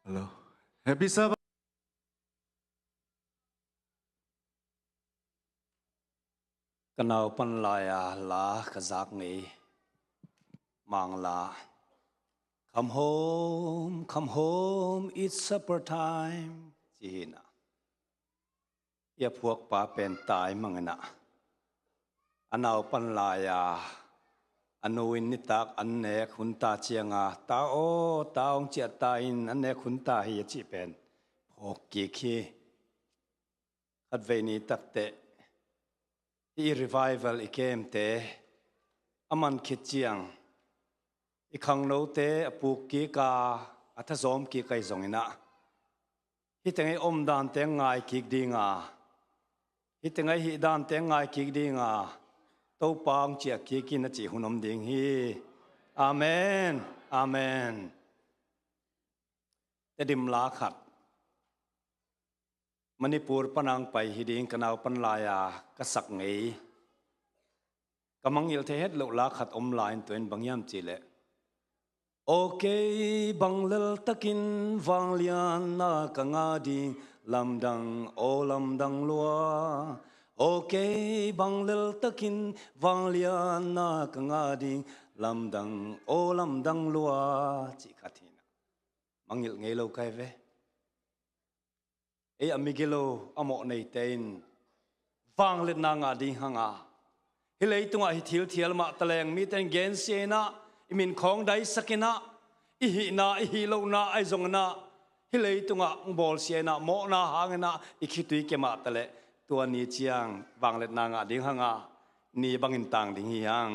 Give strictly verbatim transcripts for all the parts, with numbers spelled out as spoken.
Hello. Happy Sabbath. Ka naupan lai-a la ka zak ngei Mangla, "Come home, come home, it's supper time," ci hi na. I a phuakpa pen tai mangin ah, a naupan lai-a a nu in nitak an nek hun ta cianga, "Ta aw, ta aw," hong ciah ta in an nek hun ta hi a cih pen phawk kik hi. Khatvei ni takteh i revival i kemte a man khit ciang i khangnote a puk kik a, a thazawm kik ahi zongin ah, hih teng ei omdante ngai kik dinga, hih teng ei hih dante ngai kik dinga, Topa hong ciah kik in a cih hun om ding hi. Amen. Amen. Tedim la khat, Manipur panang pai hi ding, ka naupan lai-a ka sak ngei, ka mangngilh thei het loh la khat om lai-in, tua in bang hiam cih leh, "Aw kei bang lel takin vanglianna ka ngah ding, lamdang aw lamdang lua. Aw kei bang lel takin vanglianna ka ngah ding, lamdang aw lamdang lua," cih khat hi na. Mangngilh ngei lo ka hi ve. Ei a migilo a mawh neite in vangliatna ngah ding hanga, hih leitungah hi thilthial mah taleng mite in gensia in ah, i min khawng daisak in ah, i hihna i hih lohna ahi zongin ah, hih leitungah hong bawlsia in ah, mawhna hangin ah i khitui kia mah taleh, tua ni ciang vangliatna ngah ding hanga, ni bangin tang ding hi hang.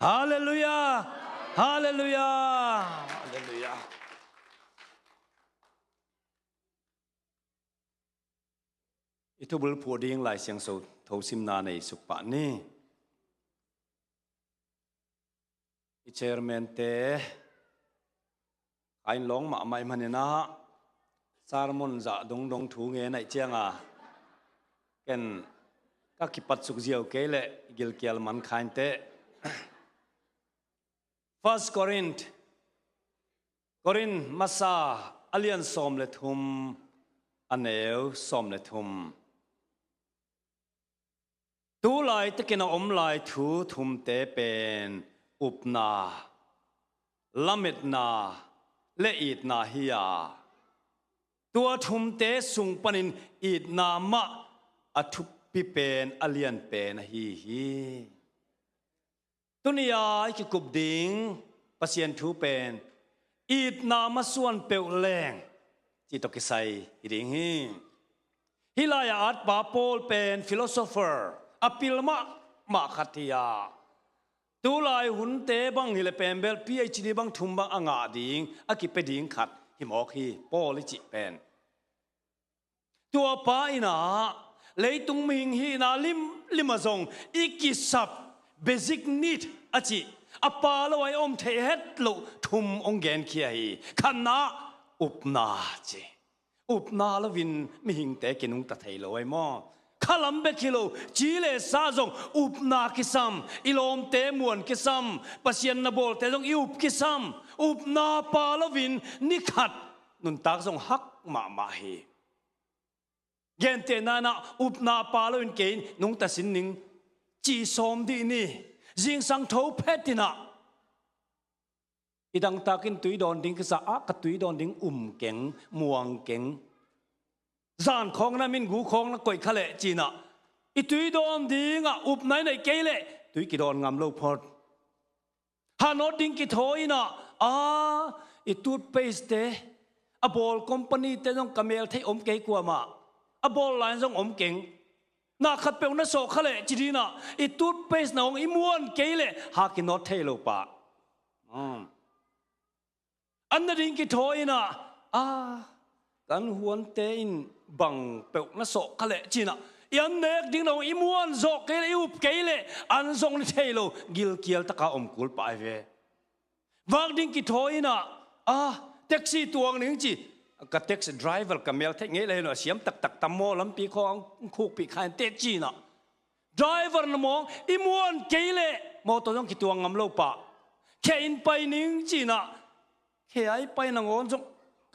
Halleluiah. Halleluiah. Halleluiah. I thubul phuh ding Lai Siangtho simna nei suk pah ni. I chairman te, ka inn lawng mahmah i hih manin ah, sermon zah dongdong thu ngen ahih cianga, ken ka kipat suk ziau kei leh gilkial man kha inteh. First Corinth, Korin masa a lian sawm le thum, a neu sawm le thum. Tu laitakin a om lai thu thumte pen upna, lametna le itna hi a, tua thumte sung panin itna mah a thupi pen, a lian pen ahi hi. Tuni-a i kikup ding Pasian thu pen, itna masuan peuh leng, cih tawh kisai hi ding hi. Hih lai-a atpa Paul pen philosopher a pil mahmah khat hi a, tu lai hunte bang hileh pen bel PhD bang thum bang a ngah ding, a kipia ding khat hi mawk hi, Paul i cih pen. Tua pa in ah, leitung mihing hihna limlim ah zong i kisap, basic need a cih, a pha lo-a i om theih het loh thum hong genkhia hi. Khatna, upna ci. Upna loin mihingte kinungta thei lo ahi maw? Khalam bek hi lo, ci le sa zong upna kisam, i lawmte muan kisam, Pasian na bawlte zong i up kisam. Upna pha loin ni khat nuntak zong hak mahmah hi. Gentehna in ah, upna pha loin kei nungta sin ning, ci sawm dih ni. Zingsang tho phet in ah, i dangtakin tui dawn ding kisa a, ka tui dawn ding um keng, muang keng. Zan khawng na min gu khawng na koih kha leh ci-in ah, i tui dawn dingah upna i neih kei leh tui kidawn ngam lo phot. Hanawt ding kithawi in ah, a, i toothpaste, a bawl company te zong ka mel theih om kei kuamah. A bawl lai zong om keng. Na khat peuh na sawh kha leh ci ding in ah, i toothpaste na hong i muan kei leh ha kinawt thei lo pah. Um. An na ding kithawi in ah, a, kan huante in bang peuh na sawh kha leh ci-in ah, i an nek ding na hong i muan zawh kei leh, i up kei leh an zong ni thei lo, gilkial taka om kul pah ahi ve. Vak ding kithawi in ah, a, taxi tuang ning ci, ka taxi driver ka mel theih ngei leh hi lo, a siam taktak tam maw, lampi khawng khukpih kha inteh ci-in ah, driver na mawng i muan kei leh mawtaw zong kituang ngam lo pah. Khe in pai ning ci-in ah, khe a i pai nangawn zong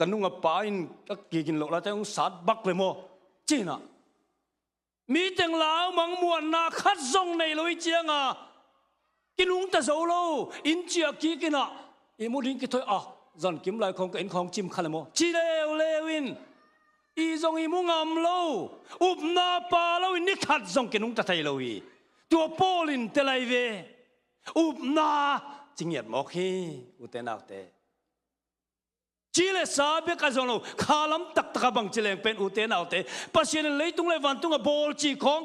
ka nung a pa in ka kikin loh late hong sat bak le maw, ci-in ah. Mi teng lau mang muanna khat zong nei lo hi cianga kinungta zo lo, inn ciah kik in ah, ihmu ding kithoih a, zankim lai khawng ka inn khawng cim kha le maw, ci leuleu in, i zong ihmu ngam lo, upna pha lo in ni khat zong kinungta thei lo hi. Tua Paul in tel lai ve. Upna ci ngiat mawk hi, ute naute. Ci le sa bek a zong lo, kha lam taktak a bang ci leng pen, ute naute, Pasian in leitung le vantung a bawl cih khawng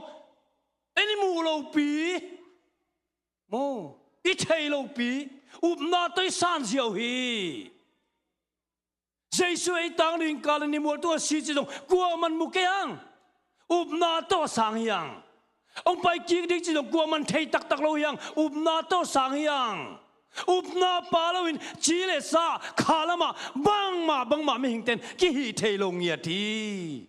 ei i muh lopi maw, i thei lopi, upna tawh i san ziau hi. Jesu ei tang ding kal in i mual tungah si cih zong kuaman mu kei hang. Upna tawh sang hi hang. Hong pai kik ding cih zong kuaman thei taktak lo hi hang. Upna tawh sang hi hang. Upna pha lo in ci le sa kha lamah bangmah bangmah mihingte'n kihih thei lo ngiat hi.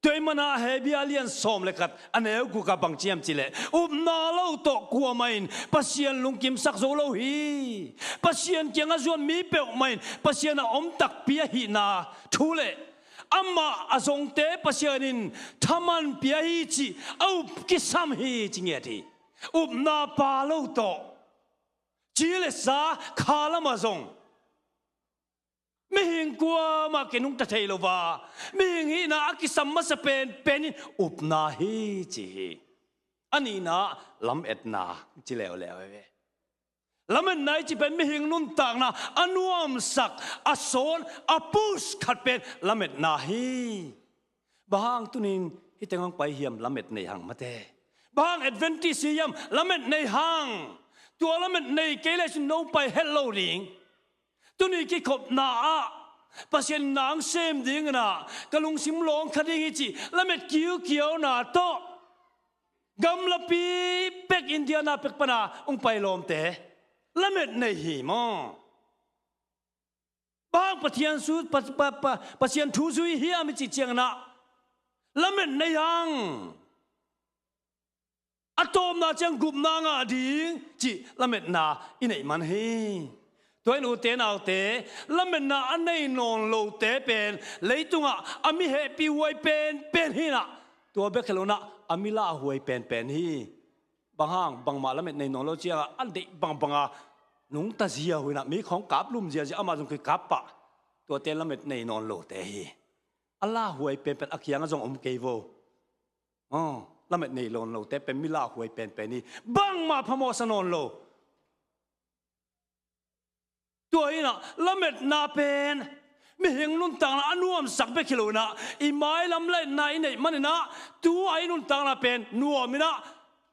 Tua ahih manin Hebru a lian sawm le khat a neu guk ah bang ci hiam cih leh, upna lo tawh kuamah in Pasian lungkimsak zo lo hi. Pasian kiangah zuan mi peuhmah in Pasian a om takpi ahihna thu le amah a zongte Pasian in thaman pia hi cih a up kisam hi ci ngiat hi. Upna pha lo tawh ci le sa kha lamah zong mihing kuamah kinungta thei lo a, mihing hihna a kisam masa penpen in upna hi ci hi. A nihna lametna ci leuleu hi ve. Lametna i cih pen mihing nuntakna a nuamsak, a sawn, a push khat pen lametna hi. Bang hang tuni-in hih teng hong pai hiam, lamet nei hang mate. Bang hang Adventist hi hiam, lamet nei hang. Tua lamet nei kei le cin no pai het lo ding. Tuni kikhopna ah Pasian in na hong sem ding in ah ka lungsim lawng kha ding hi cih lamet kiukiauna tawh gamlapi pek, India na pek pan a hong pai lawmte lamet nei hi maw. Bang Pathian su-, pa, pa, pa, Pasian thu zui hiam i cih ciangin ah lamet nei hang. A tawpna ciang gupna ngah ding cih lametna i neih man hi. Tua in ute naute, lametna a nei nawn lote pen leitungah a mi hehpih huai penpen hi in ah, tua bek hi lo in ah a mi lauhuai penpen hi. Bang hang, bangmah lamet nei nawn lo ciangah a deih bangbang a nungta ziau in ah, mi khawng kap lum ziazia, amah zong kikap pah. Tuate lamet nei nawn lote hi. A lauhuai penpen a kiangah zong om kei vo. Aw, lamet nei nawn lote pen mi lauhuai penpen hi. Bangmah phamawhsa nawn lo. Tua hi in ah lametna pen mihing nuntakna a nuamsak bek hi lo in ah, i mailam lametna i neih man in ah, tu-a i nuntakna pen nuam in ah,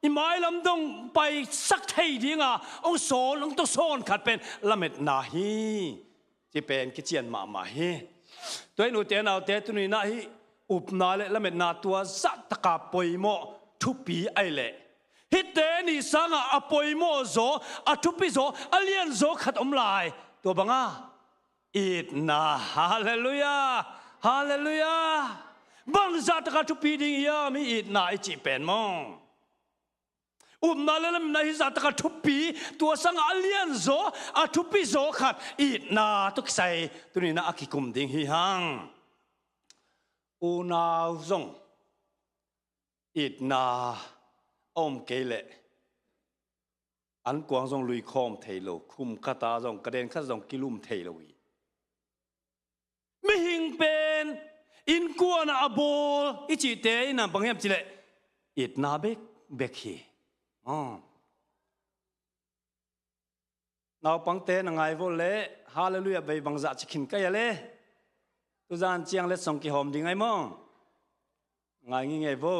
i mailam dong paisak thei ding a hong sawn, hong tawsawn khat pen lametna hi. Ci pen kician mahmah hi. Tua in ute naute, tuni in ah hih upna le lametna tua zahtaka poimawh thupi ahih leh, hihte nih sangah a poimawh zaw, a thupi zaw, a lian zaw khat om lai. Tua bang a, itna. Halleluiah. Halleluiah. Bang zahtaka thupi ding hiam hih itna i cih pen maw. Upna le lametna hih zahtaka thupi, tua sangah a lian zaw, a thupi zaw khat itna tawh kisai tuni in ah a kikum ding hi hang. Unau zong itna a om kei leh ankuang zong luikhawm thei lo, khum khat ah zong, kaden khat zong kilum thei lo hi. Mihing pen innkuan ah a bawl i cihte in ah bang hiam cih leh itna bekbek hi. Aw. Naupangte na ngai vo leh, Halleluiah vei bangzah ci khin ka hia le. Tuzan ciang letsong kihawm ding ai maw. Ngai ngingei vo.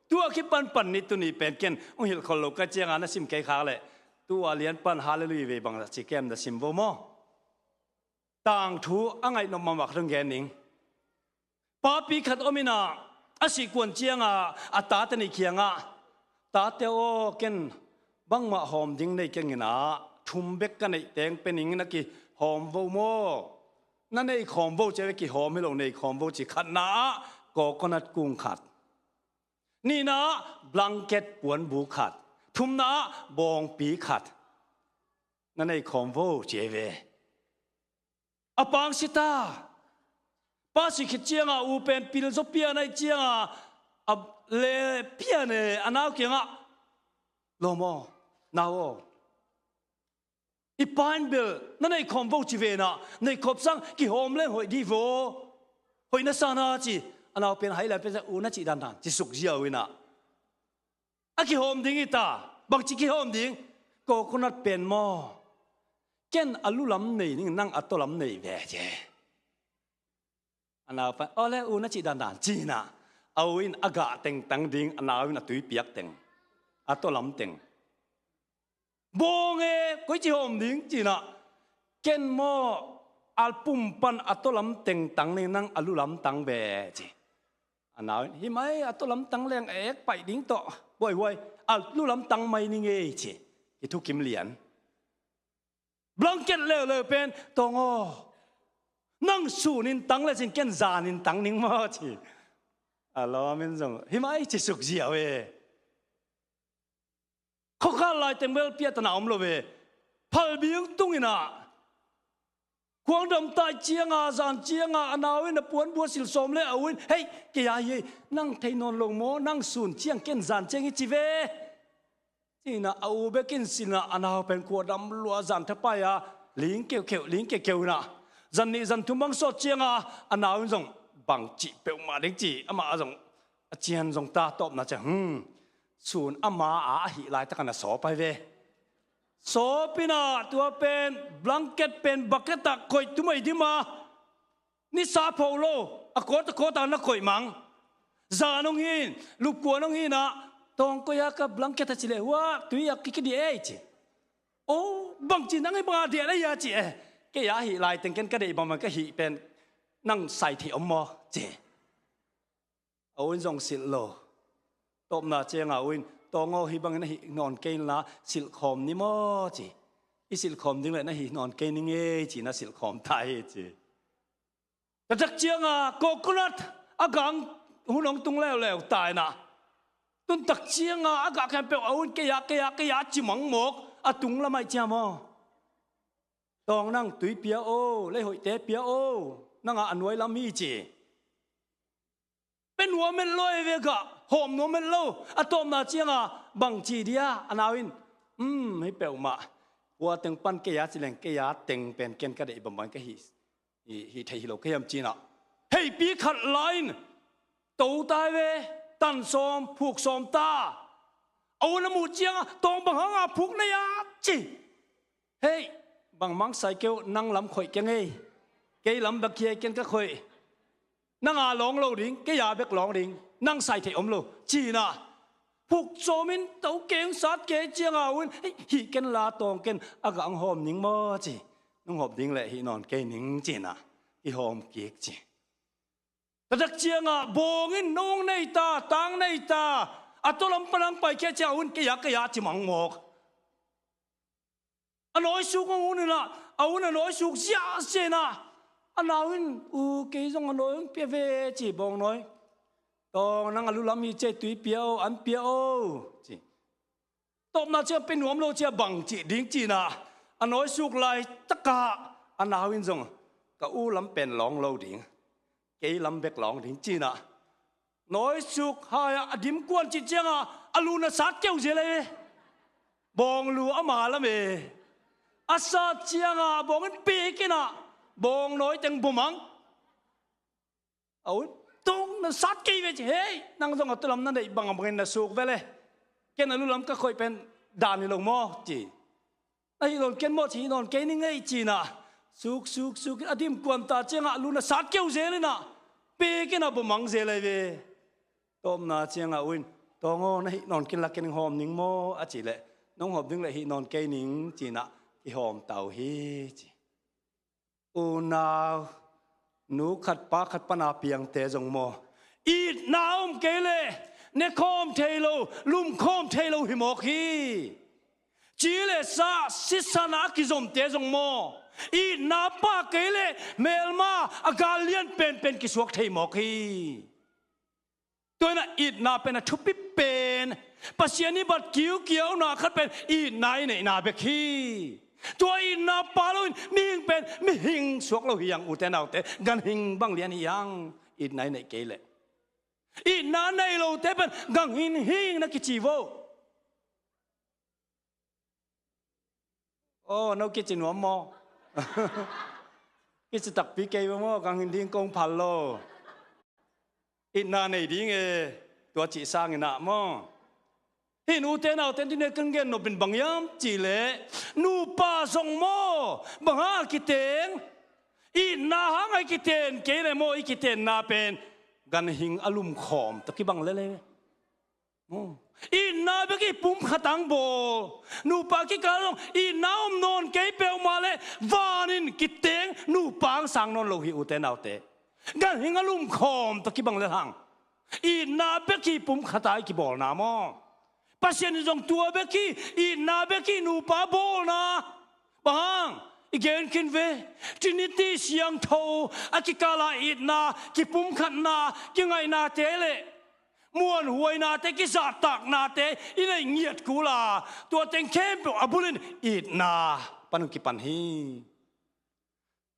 Tua kipan pan ni, tuni pen ken hong hilh khol lo ka cianga na sim kei khak leh, tua lian pan Halleluiah vei bangzah ci kem na sim vo maw. Tangthu a ngaih nop mahmah khat hong gen ning. Papi khat om in ah, a sih kuan cianga a tate nih kiangah, "Tate aw, ken bangmah hawm ding nei keng in ah, thum bek ka neih teng pe ning, na kihawm vo maw?" Na nei khawm vo ci ve, kihawm hi lo, nei khawm vo ci. Khatna ah coconut kung khat, nihna ah blanket puanbu khat, thumna ah bawngpi khat, na nei khawm vo ci ve. A pang si ta. Pa sih khit cianga u pen pilzaw pian ahih cianga a le pian e, a nau kiangah, "Lawm aw, nau aw, i pa in bel na neih khawm vo ci ve inah, neih khawm sang kihawm leng hoih dih vaw, hoih na sa na," ci. A nau pen hai lai pen, "U na cih dandan," ci suk ziau inah. A kihawm ding hi ta. Bangci kihawm ding? Coconut pen maw, ken a lu lam nei ning, nang a taw lam nei ve, ci. A nau pan, "Aw le, u na cih dandan," ci inah, a u in a gah tengtang ding, a nau in a tui piak teng, a taw lam teng. "Bawng e, koici hawm ding?" ci inah, "Ken maw, a pum pan a taw lam tengtang ning, nang a lu lam tang ve," ci. A nau in, "Hi mai, a taw lam tang leng a ek paih ding tawh, huaihuai, a lu lam tang mai ning ei," ci. Kithukim lian. Blanket leuleu pen, "Tawng aw, nang sunin tang lecin ken zanin tang ning maw," ci. A lawm in zong, "Hi mai," ci suk ziau e. Khawkhat lai teng bel piatana om lo ve. Phalbi hong tung inah, khuang dam tai cianga, zan cianga, a nau in a puanbua silh sawm le a u in, "Hei, kei a hi ei, nang thei nawn lo maw, nang sun ciang ken zan ciang hi ci ve," ci inah, a u bek in silh inah, a nau pen khua dam lua, zan thapai a, ling keukeu, ling keukeu inah, zan nih zan thum bang sawt cianga, a nau in zong, "Bangci peuhmah ding," ci, amah a zong, a cian zong ta tawpna ciang, hmm, sun ama a ahih laitak a na sawp ahi ve. Sawp inah tua pen, blanket pen bucket ah koih tum ahi dim a, nisa pho lo, a kawt a kawt a na koih mang. Zan hong hi in, lupkuan hong hi inah, "Tawng, koi a ka blanket a?" ci leh, "Hua, tui a kikidih ei," ci. "Aw, bangci nang hi banga diah na hia?" ci e. "Kei a hih lai teng ken ka deih bangbang ka hih pen nang sai thei om maw?" ci. A u in zong silh lo. Tawpna cianga u in, "Tawng aw, hih bangin a hih nawn kei inla, silh khawm ni maw?" ci. "I silh khawm ding leh na hih nawn kei ning ei," ci inah silh khawm ta hi, ci. Taktak cianga coconut a gah hun hong tung leuleu ta inah, tuntak cianga a gah khempeuh a u in, "Kei a, kei a, kei a," ci mang mawk, a tung lam ahih ciang maw. "Tawng, nang tui pia aw, lei hoihte pia aw, nang a a nuai lam hi," ci. Pe nuam het lo e, ve gah hawm nuam het lo. A tawpna cianga, "Bangci dia?" A nau in, "Um, hi peuhmah, hua teng pan kei a ci leng, kei a teng pen ken ka deih bangbang ka hih, hih, hih thei hi lo ka hiam?" ci inah, heipi khat la in to ta hi ve, tan sawm, phuk sawm ta. A u in a muh cianga, "Tawng, bang hanga phuk na hia?" ci. "Hei, bangmah sai kei uh, nang lam khoih keng ei. Kei lam bek hi ei, ken ka khoih. Nang a lawng lo ding, kei a bek lawng ding, nang sai thei om lo," ci inah, phuk sawm in, "To keng, sat kei," cianga u in, "Hei, hih ken la, Tawng, ken a gah hong hawm ning maw?" ci. "Nong hawm ding leh hih nawn kei ning," ci inah, "Kihawm kik," ci. Taktak cianga bawng in, "Nong nei ta, tang nei ta, a taw lam pan hong paikhia," cianga u in, "Kei a, kei a," ci mang mawk. A nawisuk hong hun inah, a u in a nawisuk ziahziah inah, a nau in, "U, kei zong a nawi hong pia ve," ci, bawng nawi. "Tawng, nang a lu lam hi ci ei, tui pia aw, an pia aw," ci. Tawpna ciang pe nuam lo ciang, "Bangci ding?" ci inah, a nawisuk laitakah a nau in zong, "Ka u lam pen lawng lo ding, kei lam bek lawng ding," ci inah, nawisuk hai-ah a dimkuan cih cianga a lu na sat keu zel e. Bawng lu ama lam e. A sat cianga bawng in pek inah, bawng nawi teng bawmang. A u in, "Tawng, na sat kei ve," ci. "Hei, nang zong a taw lam na neih bangbangin na suk ve le. Ken a lu lam ka khoih pen dan hi lo maw?" ci. "Na hih nawn ken maw?" ci. "Hih nawn kei ning ei," ci inah, suk, suk, suk in a dimkuan ta cianga a lu na sat keu zel inah, pek inah bawmang zel ahi ve. Tawpna cianga u in, "Tawng aw, na hih nawn ken la, ken hong hawm ning maw?" a cih leh, "Nong hawm ding leh hih nawn kei ning," ci inah, "Kihawm ta uh hi," ci. Unau, nu khat pa khat pana piangte zong maw, itna om kei leh ne khawm thei lo, lum khawm thei lo hi mawk hi. Ci le sa, sisan a kizomte zong maw, itna pa kei leh melma a gal lian penpen kisuak thei mawk hi. Tua inah itna pen a thupi pen, Pasian i bat kiukiauna khat pen itna i neihna bek hi. Tua itna pha loin mihing pen mihing suak lo hi hang, ute naute. Ganhing bang lian hi hang, itna i neih kei leh. Itna nei lote pen ganhing hi hang na kici vo. Aw, no kici nuam maw? Kici takpi kei maw, ganhing ding kong phal lo. Itna nei ding e, tua cih sangin ah maw. Hih ute naute, tuni kan gen nop in bang hiam cih leh, nupa zong maw, bang hang a kiteng? Itna hang a i kiten kei leh maw, i kitenna pen ganhing a lumkhawm tawh kibang lel e. Itna bek i pumkhat hang bawl. Nupa kikal zong itna om nawn kei peuhmah leh van in kiteng nupa hang sang nawn lo hi, ute naute. Ganhing a lumkhawm tawh kibang lel hang. Itna bek i pumkhat a i kibawlna maw. Pasian in zong tua bek hi, itna bek hi nupa bawlna. Bang hang, i gen khin ve. Trinity siangtho a kikal a itna, kipumkhatna, kingaihnate leh muanhuainate, kizahtaknate i neih ngiat kul a, tua teng khempeuh a bul in itna pan hong kipan hi.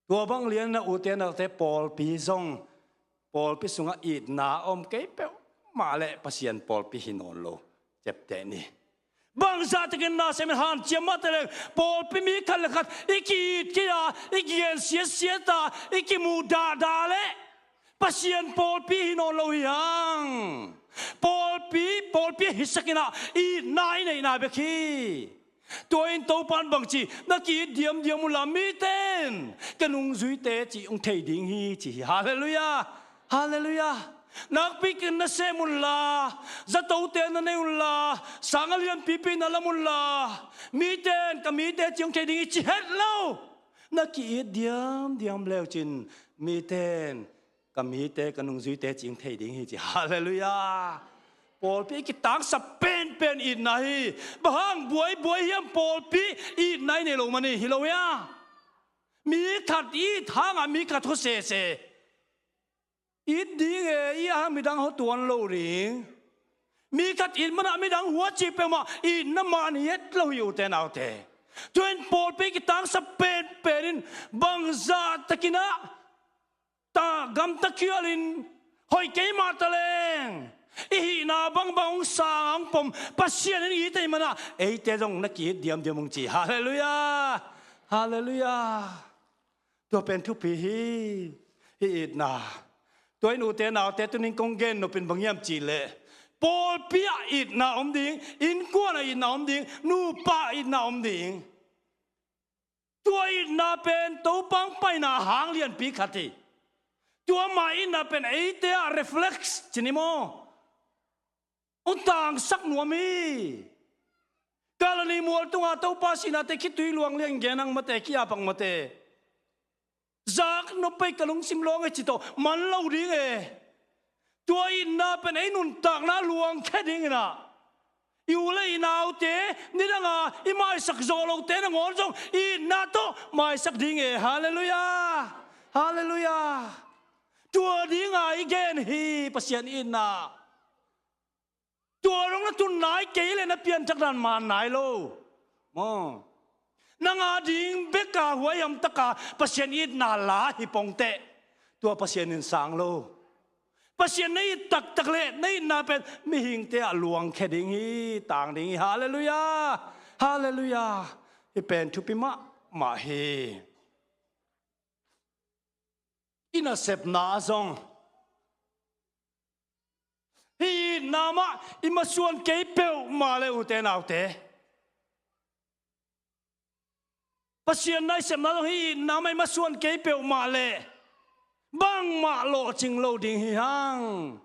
Tua bang lian in ah, ute naute, pawlpi zong, pawlpi sungah itna a om kei peuhmah leh Pasian pawlpi hi nawn lo. Ciapteh ni. Bangzah takin nasem in hanciam mah taleng, pawlpi mi khat le khat i ki-it kei a, i kigen siatsiat a, i kimuh dahdah leh Pasian pawlpi hi nawn lo hi hang. Pawlpi, pawlpi a hisak in ah, itna i neihna bek hi. Tua in Topa in bang ci, na ki-it diamdiam unla, mite in ka nungzuite cih hong thei ding hi, ci hi. Halleluiah. Halleluiah. Nakpi takin nasem unla, zatote na nei unla, sang a lianpipi na lam unla, mite in ka mite cih hong thei ding hi, ci het lo. Na ki-it diamdiam le uh cin, mite in ka mite, ka nungzuite cih hong thei ding hi, ci. Halleluiah. Pawlpi kitangsap penpen itna hi. Bang hang buaibuai hiam, pawlpi itna i nei lo man hi, hi lo hia? Mi khat it hang a mi khat khua sese. It ding e, it hang midang khua tuan lo ding. Mi khat it man ah midang khua cih peuhmah itna man hi het lo hi, ute naute. Tua in pawlpi kitangsap penpen in bangzah takin ah, ta gamta khial in, hoih kei mah taleng, i hihna bangbang hong sang, hong pom Pasian in it ahih man ah, eite zong na ki-it diamdiam ung, ci. Halleluiah. Halleluiah. Tua pen thupi hi. I itna. Tua in ute naute, tuni in kong gen nop in bang hiam cih leh, pawlpi ah itna om ding, innkuan ah itna om ding, nupa ah itna om ding. Tua itna pen Topa hong paina hang lianpi khat hi. Tua ama itna pen eite ah reflex ci ni maw, hong tangsak nuam hi. Kalvari mual tunga Topa sihnate khitui luang liang gen hang mate, ki-ap hang mate. Zak nop pei, ka lungsim lawng e ci tawh man lo ding e. Tua itna pen ei nuntakna luangkhia ding in ah, i u le i naute, nidang a i maisak zawh lote nangawn zong itna tawh maisak ding e. Halleluiah. Halleluiah. Tua ding a i gen hi, Pasian itna. Tua dong na tun nai kei leh na pianthak dan man nai lo. Maw. Nang a ding bek a huaihamtak a Pasian itna la hi pongteh, tua Pasian in sang lo. Pasian na it taktak leh na itna pen mihingte ah luangkhia ding hi, tang ding hi. Halleluiah. Halleluiah. Hih pen thupi mahmah hi. I nasepna ah zong, hih itna mah i masuan kei peuhmah leh, ute naute, Pasian nasepna zong hih itna mah i masuan kei peuhmah leh bangmah lawhcing lo ding hi hang.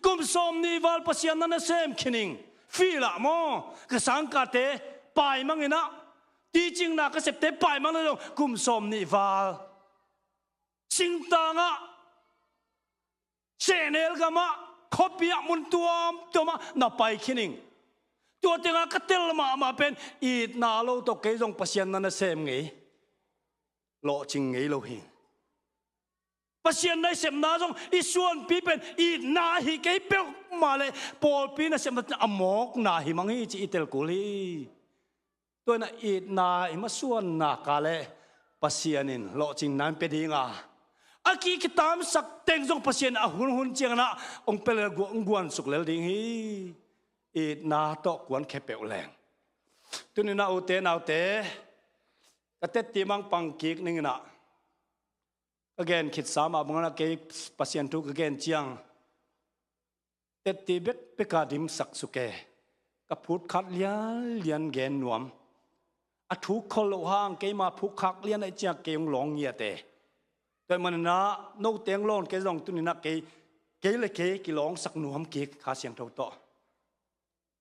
Kum sawmnih val Pasian na nasem khin ing. Field ah maw, ka sangkahte paimang in ah, teaching na ka septe paimang in ah zong kum sawmnih val singtang ah, sehnel gam ah, khuapi ah, mun tuamtuam ah na pai khin ing. Tua teng ah ka tel mahmah pen, itna lo tawh kei zong Pasian na nasem ngei, lawhcing ngei lo hi. Pasian nasepna zong i suanpi pen itna hi kei peuhmah leh pawlpi nasepna a mawkna hi mang hi, ci i tel kul hi. Tua in ah itna i masuan nak leh Pasian in lawhcinna in pia ding a, a ki kitamsak teng zong Pasian in a hunhun ciangin ah hong pia leh hong guansuk lel ding hi. Itna tawh kuankhia peuh leng. Tuni in ah ute naute, ka tetti mah pang kik ning in ah, ka gen khitsa mah bangin ah kei Pasian thu ka gen ciang, tetti bekbek a dimsak suk e. Ka phutkhak lianlian gen nuam. A thuk khol loh hang keima phutkhak lian ahih ciang kei hong lawng ngiat e. Tua ahih manin ah note hong lawn kei zong tuni in ah kei, kei le kei kilawngsak nuam kik Kha Siangtho tawh.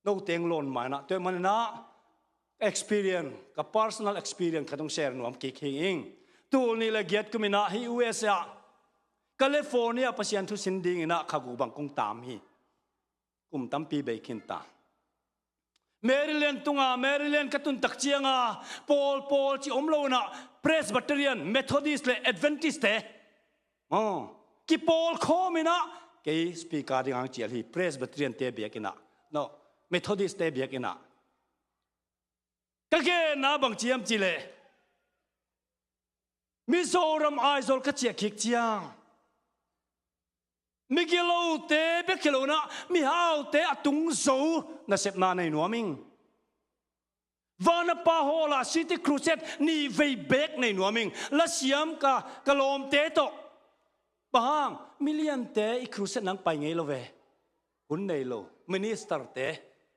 Note hong lawn mah in ah, tua ahih manin ah ka experience, ka personal experience khat hong share nuam kik hi ing. Tul nih le giat kum in ah hih U S A, California Pasian thu sin dingin ah kha guk bang kong tam hi. Kum tampi bei khin ta. Maryland tungah, Maryland ka tun tak ciangin pawl, pawl cih om lo in ah, Presbyterian, Methodist le Adventist te, aw, kipawl khawm in ah, kei speaker ding hong cial hi, Presbyterian te biakinn ah, no, Methodist te biakinn ah. Ka genna bang ci hiam cih leh, Mizoram Aizawl ka ciah kik ciang, migilote bek hi lo in ah, mihaute a tung zo nasepna nei nuam ing. Vanapa Hall ah City Crusade nih vei beek nei nuam ing. Lasiam ka, ka lawmte tawh. Bang hang, million te i crusade nang pai ngei lo ve. Hun nei lo, minister te,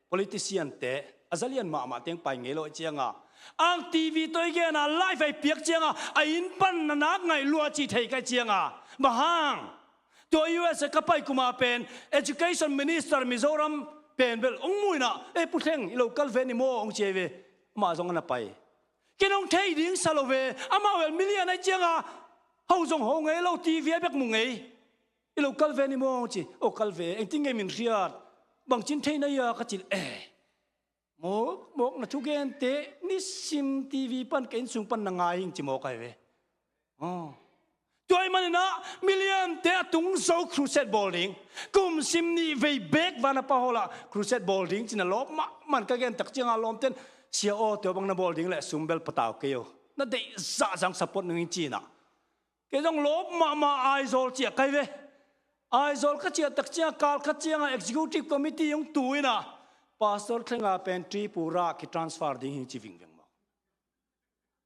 politician te, a zalian mahmah teng pai ngei lo ahih ciangin, ang T V tawh i gen a, live a i piak ciangin, a inn pan na nak ngaih lua cih thei ka hih ciangin. Bang hang, tua U S A ka pai kum a pen, education minister Mizoram pen bel hong mu in ah, "Eh, Pu Thleng, i lo kal ve ni maw?" hong ci hi ve. Amah zong a na pai. Ken hong thei ding sa lo ve, amah bel million ahih ciangin, ho zong ho ngei lo, T V ah bek mu ngei. "I lo kal ve ni maw?" ci. "Aw, kal ve, engtin ngei min hriat? Bangci in thei na hia?" ka cih leh, "Eh, mawk, mawk na thugente nisim T V pan ka inn sung pan na ngai ing," ci mawk ahi ve. Aw. Tua ahih manin ah million te a tung zo crusade bawl ding, kum sim nih vei beek Vanapa Hall ah crusade bawl ding ci-in a lawp mahmah in ka gen tak ciangin a lawmte'n, "Sia aw, tua bang na bawl ding leh sum bel patau kei o. Na deih zahzah hong support ning ing," ci-in ah. Kei zong lawp mahmah Aizawl ciah ka hi ve. Aizawl ka ciah tak ciangin kal khat ciangin executive committee hong tu in ah, "Pastor Thleng a pen Tripura kitransfer ding hi," ci vingveng maw.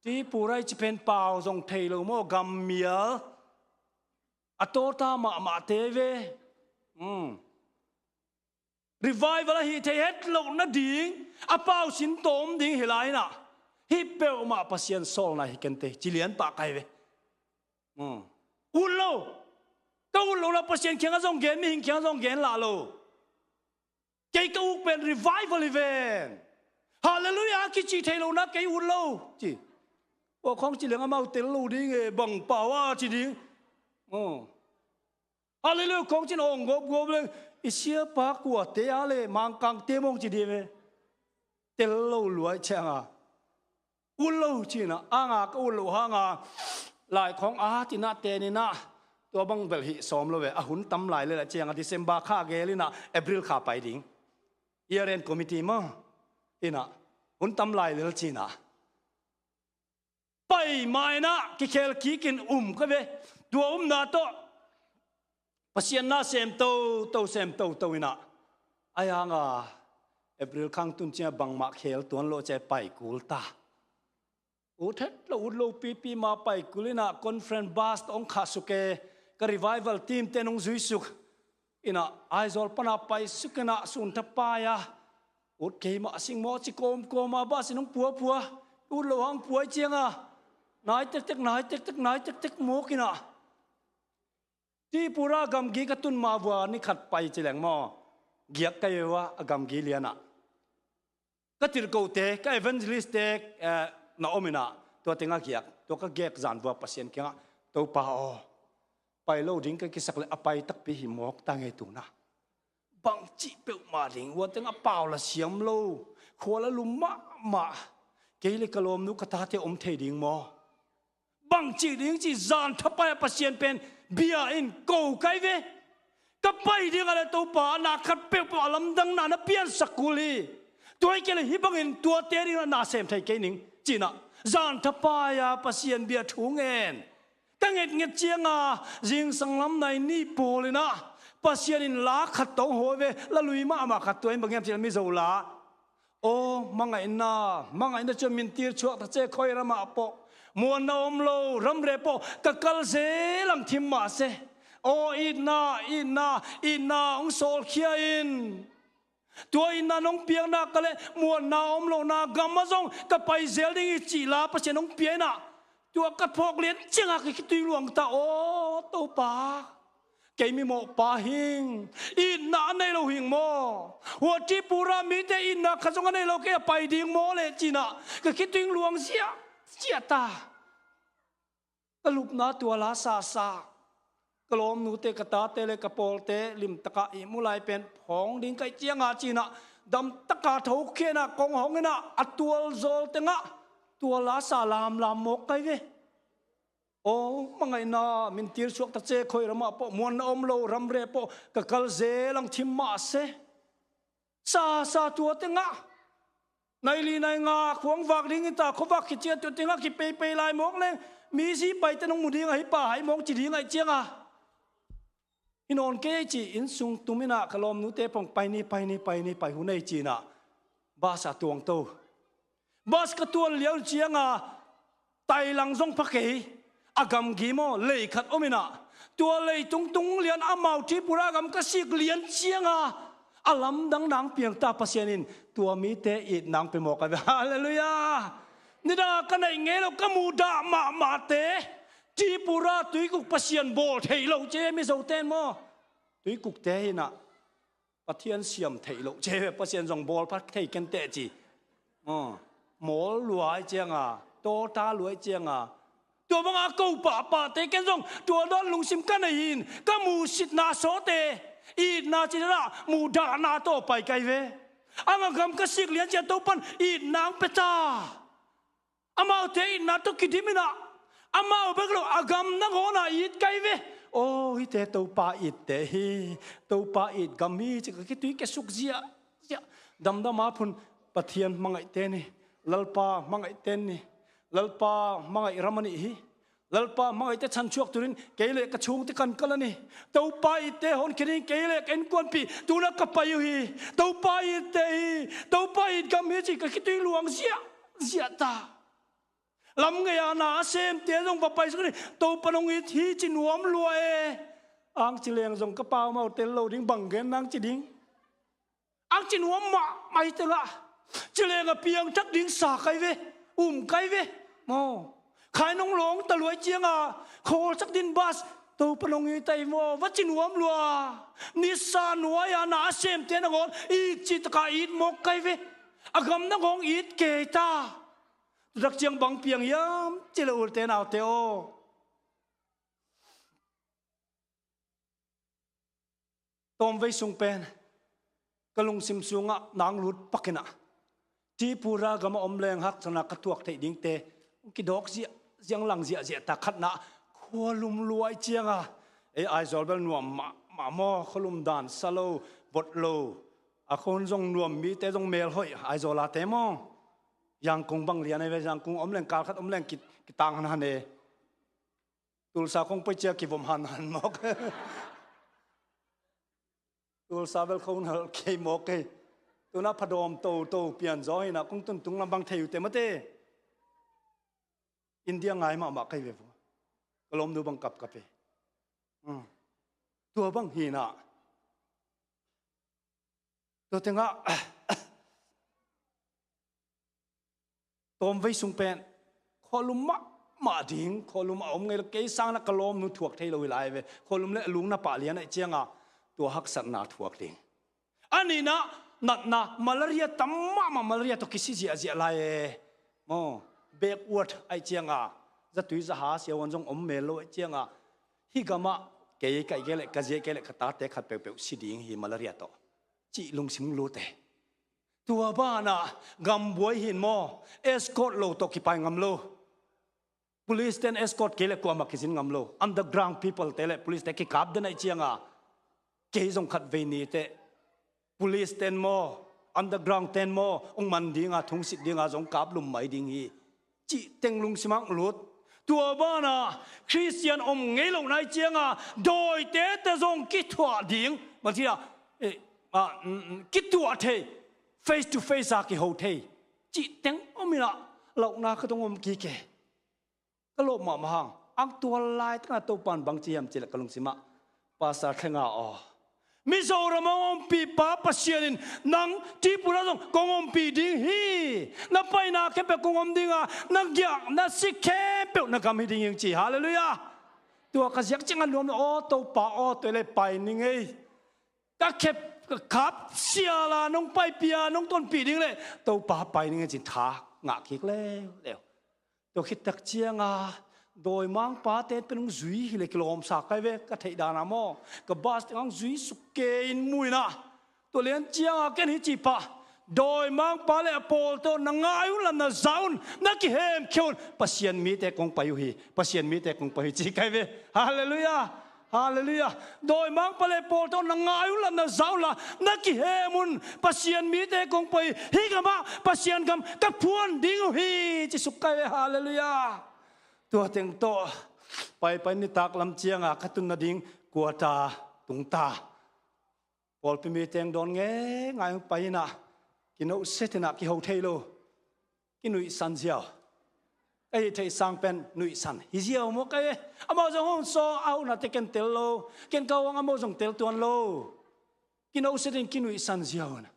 Tripura i cih pen pau zong thei lo maw, gammial a tawta mahmahte ve. Hmm. Revival ahih theih het loh nading a pau sin tawm ding hi lai in ah, hih peuhmah Pasian sawlna hi kei inteh, ci lianpah ka hi ve. Hmm. Ut lo. Ka ut lohna Pasian kiangah zong gen, mihing kiangah zong gen lah lo. Kei ka uk pen revival hi ven. Hallelujah kicih theih lohna kei ut lo, ci. Aw, khawng ci leng amau tel lo ding e, bang pau a ci ding. Aw. Hallelujah khawng ci-in awng gawpgawp leng, "I siapa kuate a le Mangkangte maw?" hong ci ding e. Tel lo lua ahih ciangin. Ut lo ci-in ah, anga ka ut loh hangin, lai khawng a tin ah ten in ah, tua bang bel hih sawm lo ve, a hun tam lai lel ahih ciangin December kha gel in ah April kha pai ding. Year end committee maw. In ah, hun tam lai lel ci-in ah. Pai ma in ah, kikhel kik in um ka ve. Tua umna tawh Pasian na sem toto, sem toto in ah. Ahi hangin April kha tun ciang bangmah khel tuan lo ci-a pai kul ta. Ut het lo, ut lo pipi ma pai kul in ah, conference bus tawh hong khahsuk e, ka revival team te'n hong zuisuk. In ah, Aizawl pan a paisuk in ah, sun tha pai a. Ut kei mah sing maw ci kawmkawm a, bus in hong puapua. Ut loh hang pua ahih ciangin, nai tektek, nai tektek, nai tektek mawk in ah. Tripura gamgi ka tun ma vua ni khat pai ci leng maw, giak ka hi ve ua, a gamgi lian ah. Ka tirhkohte, ka evangelist-te, eh, na om in ah, tua teng ah giak, tua ka gek zan vua Pasian kiangah, "Topa aw, pai lo ding ka kisak leh a pai takpi hi mawk ta ngei tu-in ah. Bangci peuhmah ding, ua teng a pau la siam lo, khua la lum mahmah, kei le ka lawmnu ka tate om thei ding maw? Bangci ding ci zan thapai-a Pasian pen bia in ko ka hi ve. Ka pai ding a le Topa, na khat peuhpeuh a lamdangna na piansak kul hi. Tua hi kei le hih bangin tuate dingin ah na sem thei kei ning, ci-in ah zan thapai-a Pasian bia thu ngen. Ka ngetnget cianga zingsang lam nai nih pawl in ah Pasian in la khat tawh hong hawi ve, la lui mahmah khat tua in bang hiam cih leh Mizo la. Aw, mangaihna, mangaihna ciang mintir chuak ta ce, khawi ramah pawh muanna om lo, ramreh pawh ka kal zel ang thim mah se. Aw, itna, itna, itna hong sawlkhia in. Tua itna nong piak nak leh muanna om lohna gamah zong ka pai zel ding hi cih la Pasian hong pia in ah, tua ka phawk lian ciangah ka khitui luang ta. Aw Topa, kei mi mawhpa hing, itna a nei lo hing maw? Hua Tripura mite itna khat zong a nei lo, kei a pai ding maw leh, ci-in ah ka khitui luang ziahziah ta. Ka lupna tua la sasa, ka lawmnute, ka tate le ka pawlte limtakah ihmu lai pen phawng ding ka hih cianga, ci-in ah damtaka thokhiat in ah kong hong in ah, a tualzawl tengah tua la sa lamlam mawk ka hi ve. Aw, mangaihna, mintir chuak ta ce, khawi ramah pawh muanna om lo, ramreh pawh ka kal zel ang thim mah se. Sasa tua tengah nai li nai nga khuang vak ding hi ta, khuavak khit ciang tua tengah kipeipei lai mawk leng, mi zi paite nong mu ding ahi pa hai mawk ci ding ahih cianga, hi nawn kei ei ci, inn sung tum in ah ka lawmnute pawng pai ni, pai ni, pai ni, pai hun ei, ci-in ah bus ah tuang to. Bus ka tuan liau cianga, tailang zong pha kei, a gamgi maw, lei khat om in ah, tua leitung tung lian amau Tripura gam ka sik lian cianga, a lamdang nang piang ta, Pasian in tua mite itna hong pia mawk a ve. Halleluiah. Nidang ka naih ngei lo, ka mudah mahmahte, Tripura tuikuk Pasian bawl thei lo ci, Mizote in maw, tuikukte hi in ah Pathian siam theih loh ci, Pasian zong bawl pha thei kenteh ci. Aw, mawl lua ahih cianga, tawta lua ahih cianga, tua banga ko pahpahte, ken zong tua dawn lungsim ka nei hi in, ka musitna sawte, itna ci dan ah mudahna tawh pai ka hi ve. Ang a gam ka sik lian ciang Topa'n itna hong pia ta. Amaute itna tawh kidim in ah, amau bek lo, a gam nangawn ah it ka hi ve. Aw, hihte Topa itte hi, Topa it gam hi ci, ka khitui kia suk ziahziah. Damdam a phun, Pathian hmangaihte ni, Lalpa hmangaihte ni, Lalpa hmangaih ram a nih hi. Lalpa hmangaihte chan chuak turin kei le ka chungte kan kal a nih. Topa itte honkhia ding, kei le ka innkuanpih tu-in ah ka pai uh hi. Topa itte hi, Topa it gam hi ci, ka khitui luang ziahziah ta. Lam ngei-a na a semte zong va pai suk ni, Topa'n hong it hi ci nuam lua e. Ang ci leng zong ka pau mau tel lo ding, bang gen nang ci ding. Ang ci nuam mahmah hi tengah, ci leng a piangthak ding sa ka hi ve, um ka hi ve. Maw, khai nong lawng ta lua ahih cianga, khawlsak din bus, Topa'n hong it hi maw, va ci nuam lua. Nisa nuai-a na a semte nangawn it cih takah it mawk ka hi ve. A gam nangawn it kei ta. Dak ciang bang piang hiam cih leh, ulte naute aw, tawmvei sung pen ka lungsim sungah nang lut pak in ah, Tripura gamah om leng haksatna ka tuak theih dingte kidawk ziahziah, lang ziahziah ta. Khatna, khualum lua ahih cianga, ei Aizawl bel nuam mahmah maw, khualum dan sa lo, vot lo, a khua hun zong nuam, mite zong melhoih, Aizawl ate maw. Yangon bang lian ahi ve, Yangon om leng, kal khat om leng ki, kitang hanhan e. Tulsa kong pai ciang kivom hanhan mawk. Tulsa bel kong nal kei mawk kei. Tu-in ah phadawm toto pian zaw hi in ah, kong tuntung lam bang thei uh teh mate. India ngai mahmah ka hi ve vua. Ka lawmnu bang kapkap e. Hmm. Tua bang hi in ah, tua tengah tawmvei sung pen khualum mahmah ding, khualum a om ngei lo, kei sangin ah ka lawmnu thuak thei lo hi lai ve. Khualum le a lungna pah lian ahih cianga tua haksatna thuak ding. A nihna, natna, malaria tam mahmah, malaria tawh kisi ziahziah lai e. Maw, backward ahih cianga, zatui zaha siahuan zong om mel lo ahih cianga, hih gamah kei ka ih kei leh, ka zi ih kei leh, ka tate khat peuhpeuh si ding hi malaria tawh, cih lungsim lut e. Tua banah gambuai hi in maw, escort lo tawh kipai ngam lo. Police ten escort kei leh kuamah kizin ngam lo. Underground people te leh police te kikap den ahih cianga, kei zong khatvei ni teh police ten maw, underground ten maw, hong man dinga, thungsit dinga zong kap lum mai ding hi. Cih teng lungsim ah hong lut. Tua banah Khristian om ngei lo nai cianga dawite te zong kithuah ding, bang ci a, eh, ah, mm, mm, kithuah thei, face to face a kiho thei. Cih teng om inah, launa ka tong om kik e. Ka lawp mahmah hang, ang tua lai tengah Topan bang ci hiam cih leh ka lungsim ah, Pastor Thlenga aw, Mizoram a hong ompihpa Pasian in nang Tripura zong kong ompih ding hi. Na paina khempeuh kong om dinga, na giak na sik khempeuh na gam hi ding hi ci. Halleluiah. Tua ka ziak ciangah nuam lo, aw Topa aw, tua le pai ning ei. Ka khep ka khap siala nong paipia nong tonpih ding le Topa pai ning ei cin tha ngah kik leuleu. Tua khit tak cianga dawimangpa ten pen hong zui hi le kilawmsa kai ve, ka theih dana maw. Ka bus teng hong zui suk kei in mu inah, tua lian cianga ken hi cih pah, dawimangpa le a pawlte aw, na ngai un la, na za un, na kihemkhia un, Pasian mite kong pai uh hi, Pasian mite kong pai uh hi ci kai ve. Halleluiah. Halleluiah. Dawimangpa le pawlte aw, na ngai un la, na za un la, na kihem un, Pasian mite kong pai hi. Hih gamah Pasian gam ka phuan ding uh hi ci suk kai ve. Halleluiah. Tua teng tawh paipai nitak lam cianga ka tun nading kuata tungta. Pawlpi mi teng dawn ngei ngai hong pai inah, kinohset inah kiho thei lo. Kinuihsan ziau. Ka hih theih sang pen nuihsan hi ziau maw kai e. Amau zong hong sawng a, hong nate ken tel lo. Ken ka hong amau zong tel tuan lo. Kinohset in kinuihsan ziau inah.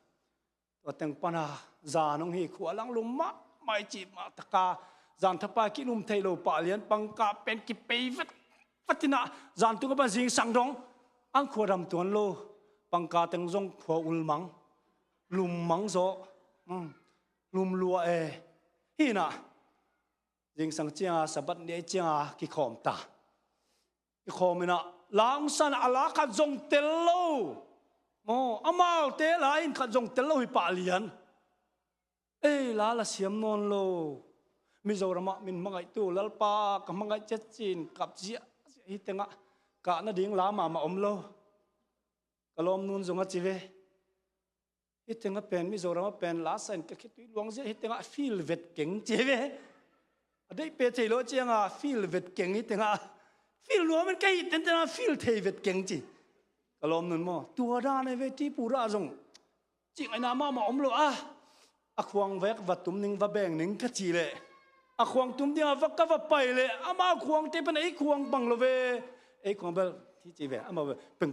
Tua teng pana zan hong hi, khua lang lum mahmah i cih mah taka, zan thapai kilum thei lo pah lian, pangkah pen kipei vet vet inah, zan tungah pan zingsang dong ang khua dam tuan lo. Pangkah teng zong khua ul mang, lum mang zaw. Hmm. Lum lua e. Hi inah, zingsang cianga Sabbath ni ahi cianga kikhawm ta. Kikhawm inah la hong san a, la khat zong tel lo. Maw, amaute la in khat zong tel lo hi pah lian. Ei, la la siam nawn lo. Mizoramah min hmangaihtu Lalpa ka hmangaih ciat cin kap ziahziah, hih tengah kah nading la mahmah om lo. Ka lawmnu'n zong a ci ve. Hih tengah pen, Mizoramah pen la sa in ka khitui luang ziah, hih tengah feel vet keng ci ve. A deih pe thei lo cianga feel vet keng, hih tengah feel nuam in ka hih tenten a feel thei vet keng ci. Ka lawmnu'n maw, tua dan e ve, Tripura zong cih ngaihna mahmah om lo a. A khuang vek va tum ning, va beng ning ka cih leh, a khuang tum dinga va, ka va pai leh, ama khuangte pen ei khuang bang lo ve. Ei khuang bel hi ci ve, ama ve, ping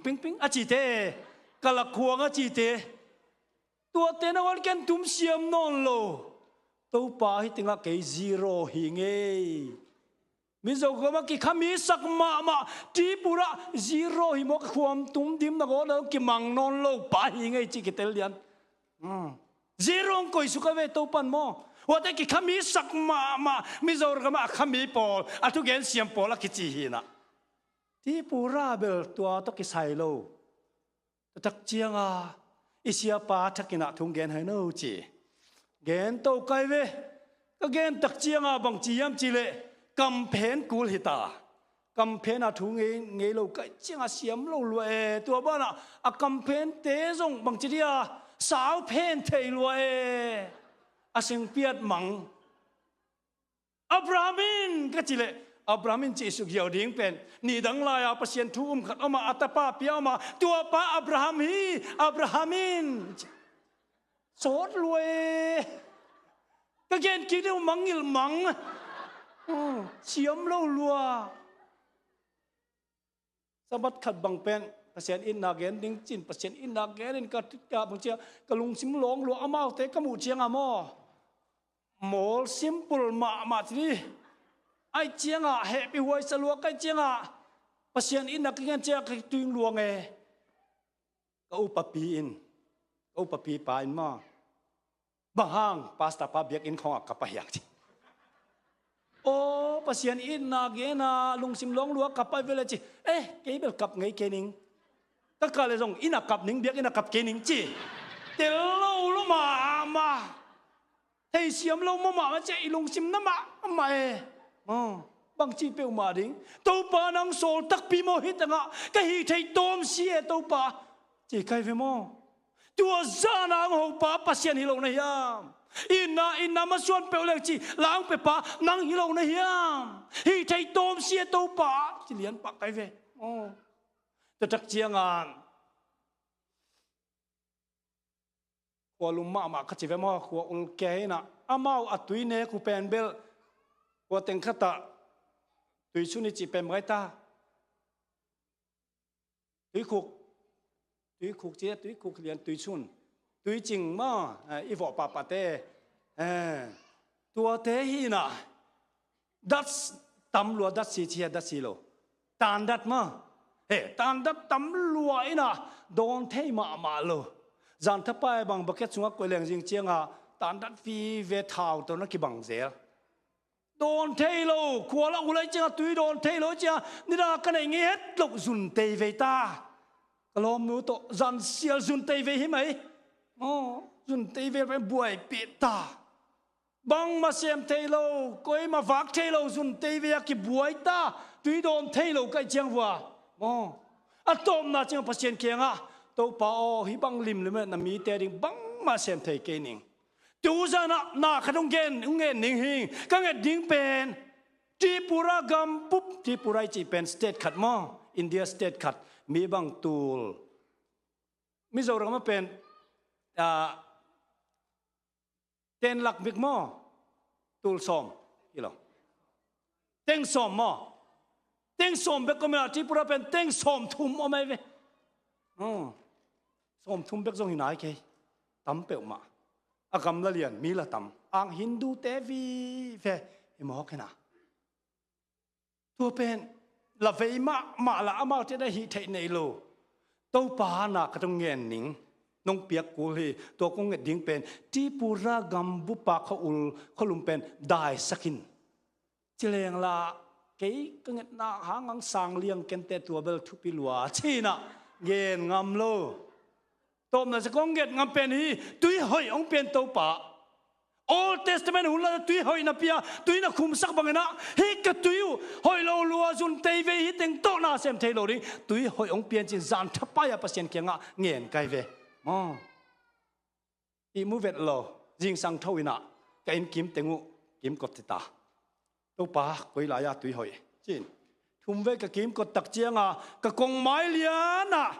ping ping a cihte, ka lak khuang a cihte. Tuate nangawn ken tum siam nawn lo. Topa, hih tengah kei zero hi ngei. Mizoramah kikhami sak mahmah, Tripura zero hi maw, ka khuam tum dim nangawn a kimang nawn lo pa hi ngei cih kitel lian. Hmm. Zero hong koih suk a ve Topan maw. Huate kikhami sak mahmah, Mizoramah a khami pawl, a thugen siam pawl a kici hi inah. Tripura bel tua tawh kisai lo. Tua tak cianga i siapa thakin ah thu hong gen hai no ci. Gen to kai ve. Ka gen tak cianga bang ci hiam cih leh, kamphen kul hi ta. Kamphen a thu ngei, ngei lo kai cianga siam lo lua e. Tua banah a kamphente zong bang ci dia, sau phen thei lua e. A sengpiat mang. Abraham in ka cih leh, Abraham in cih suk ziau ding pen, nidang lai-a Pasian thu um khat om a, a tapa pia om a, tua pa Abraham hi, Abraham in sawt lua e. Ka gen kik deuh mangngilh mang. Oh, siam lo lua. Sabbath khat bang pen Pasian itna gen ding cin, Pasian itna gen in ka, ka bang cia, ka lungsim lawng lua, amaute ka muh cianga maw, mawl simple mahmah ci ni. Ai cianga hehpih huaisa lua kai cianga Pasian itna ka gen cianga ka tuing luang e. Ka upapi in, ka upapi pa in maw, bang hang pastor pa biakinn khawngah ka pai hiang ci. Aw, Pasian itna gena lungsim lawng lua ka pai vele ci. Eh, kei bel kap ngei kei ning. Ka kah le zong inn ah kap ning, biakinn ah kap kei ning ci. Tel lo lo mahmah. Theisiam lo mahmah ci a, i lungsim na mahmah e. Aw, bangci peuhmah ding. Topa nang sawl takpi maw, hih tengah ka hih theih tawm si e Topa. Ci kai ve maw. Tua zan a hong hopa Pasian hi lo na hiam? Inn ah, inn ah masuan peuh leng ci la hong piapa nang hi lo na hiam? Hih thei tawm sia Topa, ci lian pah kai ve. Aw. Tua tak ciangin khua lum mahmah ka ci ve maw, khua ul kei inah amau a tui nek uh pen bel khua teng khatah tui sun i cih pen mai ta. Tuikhuk, tuikhuk ci, tuikhuk lian tui sun, tuicing maw, eh, i vawh pahpahte, eh, tuate hi inah dat tam lua, dat si ci a, dat si lo. Tandat maw? He, tandat tam lua inah dawn thei mahmah lo. Zan thapai bang bucket sungah koih leng zing ciangah tandat vive, thau tawh na kibang zel. Dawn thei lo, khua lah uh lai ciangah tui dawn thei lo ciangah nidang a ka neih ngei het loh zun tei vei ta. Ka lawmnu tawh zan sial zun tei vei hi mai. Aw, zun tei vei buaipih ta. Bangmah sem thei lo, koimah vak thei lo, zun tei vei a kibuai ta, tui dawn thei lo kaih ciang vua. Aw, a tawpna ciang Pasian kiangah, Topa aw, hih bang limlim na mite ding bangmah sem thei kei ning. Tu zanah na khat hong gen, hong ngen ning hing, ka nget ding pen Tripura gam bup, Tripura i cih pen state khat maw, India state khat, mi bang tul, Mizoram ah pen, ah, ten lak bik maw? Tul sawm hi lo. Teng sawm maw? Teng sawm bek om inah Tripura pen teng sawm thum om ai ve. Hmm. Sawm thum bek zong hi nai kei. Tam peuhmah. A gam la lian, mi la tam. Ang Hindu te vive hi mawk hi na. Tua pen la vei mahmah la, amaute na hih theih nei lo. Topa na ka tong ngen ning, nong piak kul hi. Tua kong nget ding pen Tripura gam bupa khuaul, khualum pen daisak in. Ci leng la kei ka ngetna hang ang sang liang kente, tua bel thupi lua ci inah ngen ngam lo. Tawpna ciang kong nget ngam pen hi, tui hoih hong pian Topa. Old Testament hun la tui hoih na pia, tui na khumsak bang inah, hih ka tui uh hoih lo lua, zun tei vei, hih teng tawh na sem thei lo ding. Tui hoih hong pian ci-in zan thapai a Pasian kiangah ngen kai ve. Aw. Ihmu vet lo, zingsang tho inah ka inn kim teng uh kimkot hi ta. Topa, koi lai-a tui hoih ci-in thum vei ka kimkot tak ciangah ka kongmai lianah,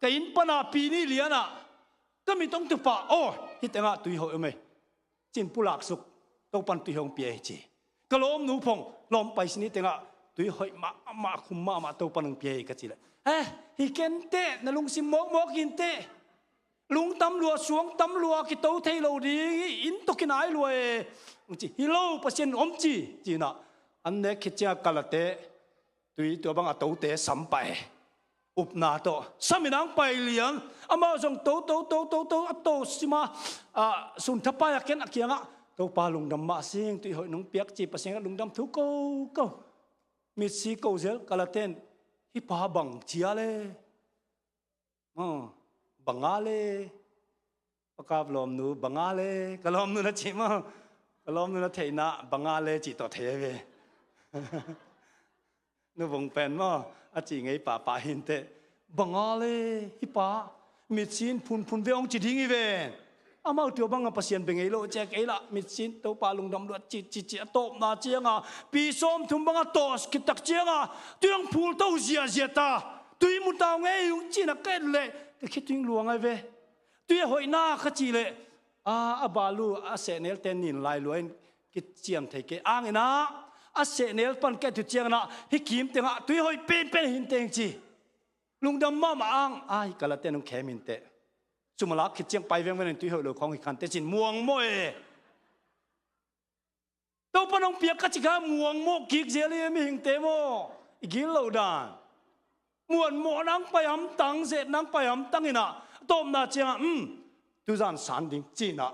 ka inn pana pi nih lianah ka mit hong tu pah, aw, hih tengah tui hoih om ei ci-in pulak suk, Topan tui hoih hong pia hi ci. Ka lawmnu phong, lawm pai sin, hih tengah tui hoih mahmah, khum mahmah Topan hong pia hi ka cih leh, eh, hi kei inteh, na lungsim mawkmawk hi inteh. Lungdam lua, suangdam lua, kito thei lo ding hi, inn tawh kinai lua e, hong ci. Hi lo, Pasian in om ci, ci inah an nek khit ciangah kalate, tui tua bang a tote sam pah e. Upna tawh sam inah hong pai lian. Amau zong to, to, to, to, to, a to sima, ah, sun thapai a ken a kiangah, Topa lungdam mah sing, tui hoih nong piak ci, Pasian ah lungdam thu ko, ko. Mitsi ko zel, kalate in, hih pa bang cia le. Aw, banga le, Pa Kap lawmnu, banga le, ka lawmnu na cih maw? Ka lawmnu na theihna, banga le cih tawh thei ve. Nu Vung pen maw, a cih ngei pahpah hi inteh. Banga le, hih pa, mitsin phunphun ve hong ci ding hi ve. Amau tua bangah Pasian bia ngei lo, cek ei lah, mitsin Topa lungdam luat, ci, ci, ci, a tawpna ciangah, pi sawmthum bangah tawh khit tak ciangah, tui hong phul to ziahziah ta, tui mu ta hong ei ung ci-in a ka et leh, ka khitui hong luang ai ve. Tui a hoihna ka cih leh, a, a balu, a sehnel ten nin lai lua in kiciam thei kei ang inah, a sehnel pan ka et uh ciang inah, hih kim tengah, tui hoih penpen hi inteh ci. Lungdam mahmah ang, ai, kalate in hong khem hi inteh. Sum a lak khit ciang pai vengveng in tui hoih lo khawng hi kha inteh ci-in muangmawh e. Topan hong piak ka cih kha muangmawh kik zel hi mihingte maw. I gil lo dan. Muanmawh nang pai hamtang, zeh nang pai hamtang inah. Tawpna ciangah, um, tuzan san ding ci inah.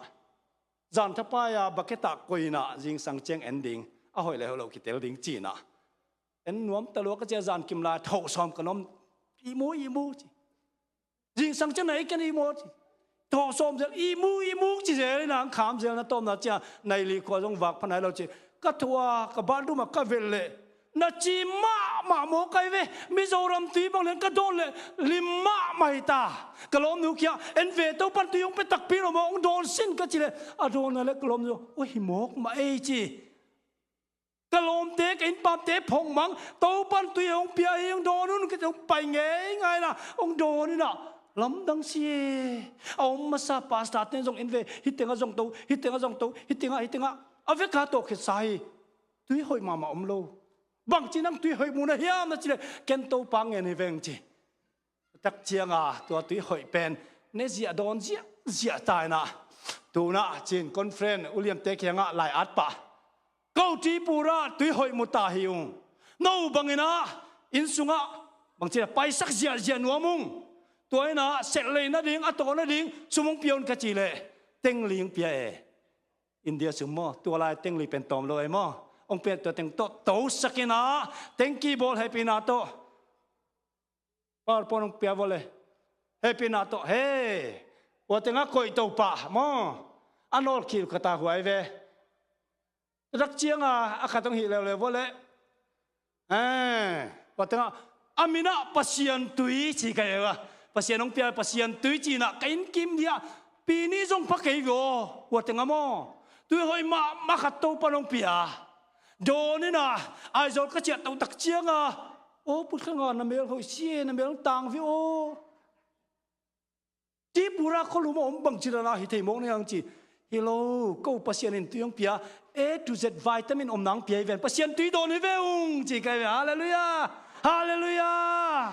Zan thapai a bucket ah koih inah, zingsang ciang en ding. A hoih le hoih lo kitel ding ci inah. En nuam ta lua ka cih a zan kim lai, thawh sawm ka nuam, ihmu, ihmu ci. Zingsang ciang nai ken ihmu ci. Thawh sawm zel, ihmu, ihmu ci zel inah, ang kham zel na tawpna ciang, nai li khua zong vak pha nai lo ci. Ka thua, ka bathroom ah ka vel leh, Na ci mahmah maw kai ve. Mizoram tui bang lian ka dawn leh lim mahmah hi ta. Ka lawmnu kia en ve, Topan tui hong pia takpi lo maw, hong dawn sin ka ci leh a dawn a leh ka lawmnu, ua hi mawk mah ei ci. Ka lawmte, ka innpamte phawk mang, Topan tui hong pia hi, hong dawn un ka ci, hong pai ngeingai na hong dawn in ah lamdang si e. A om masa pastor ten zong en ve, hih tengah zong to, hih tengah zong to, hih tengah, hih tengah a veka tawh khitsa hi. Tui hoih mahmah om lo. Bangci nang tui hoih mu na hiam na ci leh ken Topa ngen hi veng ci. Tak cianga tua tui hoih pen ne ziah dawn ziahziah ta in ah, tu-in ah cin conference uliamte kiangah lai-at pah, ko Tripura tui hoih mu ta hi ung. No bangin ah inn sungah bangci na paisak ziahziah nuam ung. Tua in ah setlei nading, a tawh nading sum hong pia un ka ci leh tengli hong pia e. India sum maw, tua lai tengli pen tawm lo e maw. Hong pia tua teng tawh tosak in ah tengki bawl hehpihna tawh. PowerPoint hong pia vua leh hehpihna tawh, he, ua tengah koih to pah maw. A nawlkhil ka ta huai ve. Tak cianga a khat hong hih leuleu vua leh, eh, ua tengah a min ah Pasian tui ci kai e ua. Pasian hong pia, Pasian tui ci in ah ka innkim dia pi nih zong pha kei ve aw. Ua tengah maw, tui hoih mahmah khat Topan hong pia. Dawn in ah Aizawl ka ciah to tak cianga, aw Pu Thanga, na mel hoih si e, na mel hong tang ve aw. Tripura khualum a om bangci dan a hi thei mawk na hiam ci. Hi lo, ko Pasian in tui hong pia, A to Z vitamin om nang pia hi ven, Pasian tui dawn hi ve ung ci kai ve. Halleluiah. Halleluiah.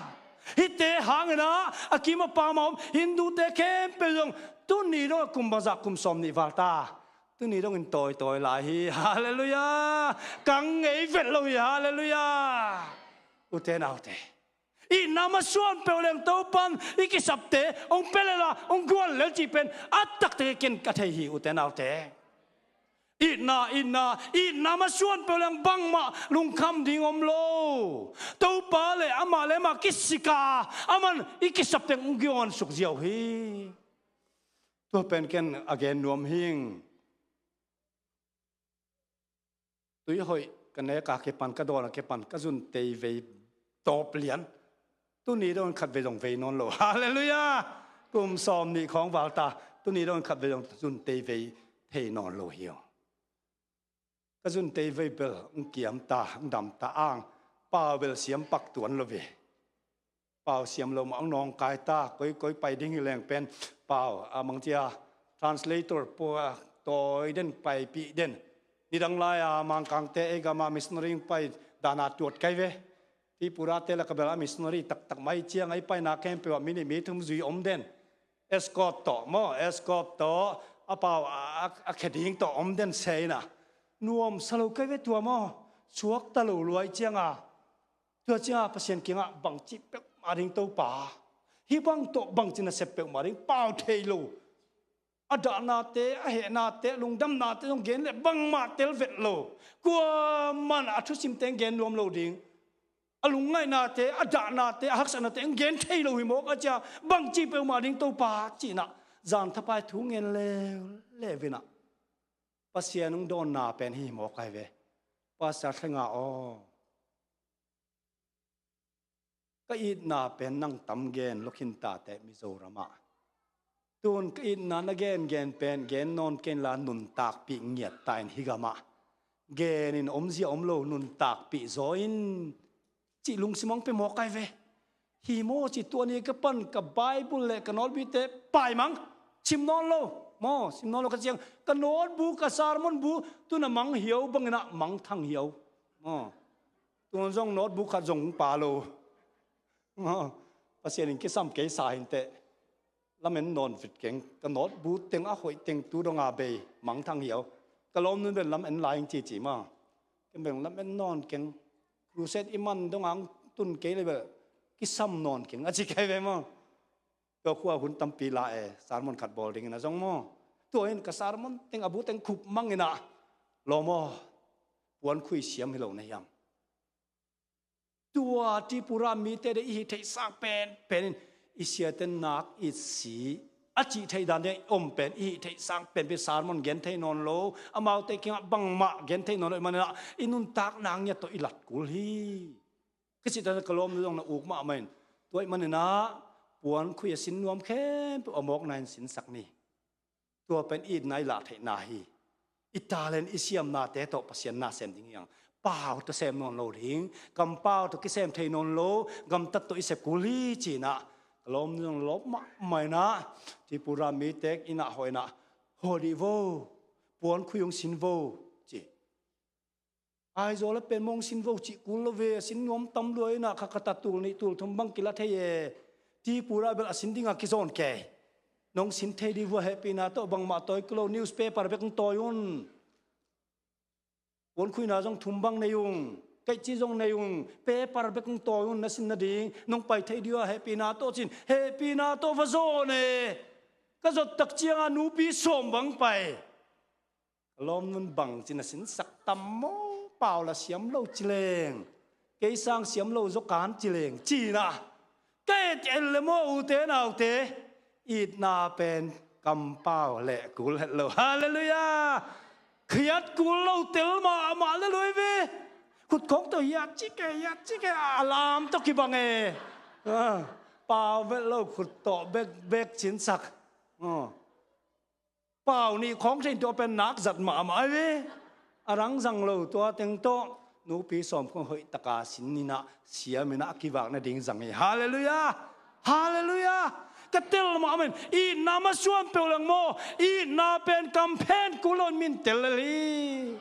Hihte hangin ah a kim a pam a om Hindute khempeuh zong tuni dong a kum bangzah, kum sawm nih val ta. Tuni dongin tawitawi lai hi. Halleluiah. Kang ngei vet lo hi. Halleluiah. Ute naute, itna masuan peuh leng Topan i kisapte hong pia lel a, hong guan lel cih pen a taktak i ken ka thei hi, ute naute. Itna, itna, itna masuan peuh leng bangmah lungkham ding om lo. Topa le amah le amah kisik a, aman i kisap teng hong guan suk ziau hi. Tua pen ken a gen nuam hing. Tui hoih ka nek a kipan, ka dawn a kipan ka zun teivei tawp lian. Tuni dongin khatvei zong vei nawn lo. Halleluiah. Kum sawm nih khawng val ta. Tuni dongin khatvei zong zun teivei thei nawn lo hi. Ka zun teivei bel hong kiam ta, hong dam ta, ang pau bel siam pak tuan lo ve. Pau siam lo mah hong nawngkai ta, koi koi pai ding hi leng pen pau a mang cia translator pua tawi den, paipih den. Nidang lai-a Mangkangte ei gama missionary hong pai dana tuat kai ve. Tripurate la ka bel a missionary taktak mai ciang a i paina khempeuh ah mi nih mi thum zui om den. Escort tawh maw, escort tawh a pau a, a, a khia ding tawh om den se in a. Nuamsa lo kai ve tua maw, suakta lo luai cianga. Tua cianga Pasian kiangah bangci peuhmah ding Topa, hih bang tawh bangci nasep peuhmah ding, pau thei lo. A dahnate, a hehnate, a lungdamnate zong gen leh bangmah tel vet lo. Kuaman a thusimte gen nuam lo ding. A lungngainate, a dahnate, a haksatnate gen thei lo hi mawk a cia, bangci peuhmah ding Topa ci-in ah zan thapai thu ngen leuleu in ah Pasian hong dawnna pen hi mawk ahi ve. Pastor Thlenga aw, ka itna pen nang tam gen lo khin ta teh Mizoram ah. Tun ka itna na gengen pen gen nawn kei inla nuntakpih ngiat ta in, hih gamah gen in omzia om lo, nuntakpih zaw in cih lungsim hong pia mawk ahi ve. Hi maw ci, tua ni ka pan ka Bible le ka notebookte paimang, sim nawn lo maw, sim nawn lo ka ciang, ka notebook, ka sermon bu tun a mang hiau bangin ah mangthang hiau maw. Tun zong notebook khat zong hong pa lo. Pasian in kisam kei sa hinteh. Lamen nawn vit keng. Ka notebook teng a hoih teng tu donga bei mangthang hiau. Ka lawmnu in bel lamen lai ing cici maw. Ken bel lamen nawn keng. Crusade i man donga hong tun kei le bel kisam nawn keng a ci kei ve maw. Tua khua hun tampi la e, sermon khat bawl dingin a zong maw. Tua in ka sermon teng a bu teng khup mangin ah, lawm aw, puan khui siam hi lo na hiam? Tua Tripura mite de i hih theihsa pen pen in i siate nak itsi a cih theih dan ding a i om pen, i hih theih sang pen, pen sermon gen thei nawn lo, amaute kiangah bangmah gen thei nawn lo ahih manin ah i nuntakna ngiat tawh i lat kul hi. Ka cih dan ka lawmnu zong na uk mahmah in, tua ahih manin ah puan khui a sin nuam khempeuh a mawkna in sinsak ni. Tua pen itna i lah theihna hi. I talent, i siamnate tawh Pasian na sem ding hi hang. Pau tawh sem nawn lo ding, kampau tawh kisem thei nawn lo, gamtat tawh i sep kul hi ci-in ah ka lawmnu zong lawp mahmah in ah, Tripura mite in ah hawh in ah, "Hawh dih vo, puan khui hong sin vo," ci. Aizawl a pen mawng sin vo cih kul lo ve, a sin nuam tam lua in ah, kha khat ah tul nih tul thum bang kila thei e. Tripura bel a sin ding a kizawn kei. Nong sin thei dih vua, hehpihna tawh, bangmah tawi kul lo, newspaper bek hong tawi un. Puan khuina zong thum bang nei ung, kaihci zong nei ung, paper bek hong tawi un na sin nading, nong pai thei dih vua, hehpihna tawh ci-in, hehpihna tawh va zawn e. Ka zot tak ciangah nupi sawm bang pai. Ka lawmnun bang ci na sinsak tam maw, pau la siam lo ci leng, kei sang siam lo zaw kan ci leng, ci-in ah ka et et le maw, ute naute, itna pen kampau leh kul het lo. Halleluiah. Khiat kul lo tel mahmah le lui ve. Khut khawng tawh hiat cik e, hiat cik e, a lam tawh kibang e. Ah, pau vet lo, khut tawh bek bek cinsak. Ah. Pau nih khawng thei in tua pen nak zat mahmah hi ve. A rang zang lo, tua teng tawh nupi sawm khawng hoih taka sin in ah, siam in ah a kivak nading zang hi. Halleluiah. Halleluiah. Ka tel mahmah in, itna masuan peuh leng maw, itna pen kamphen kul lo in min tel lel hi.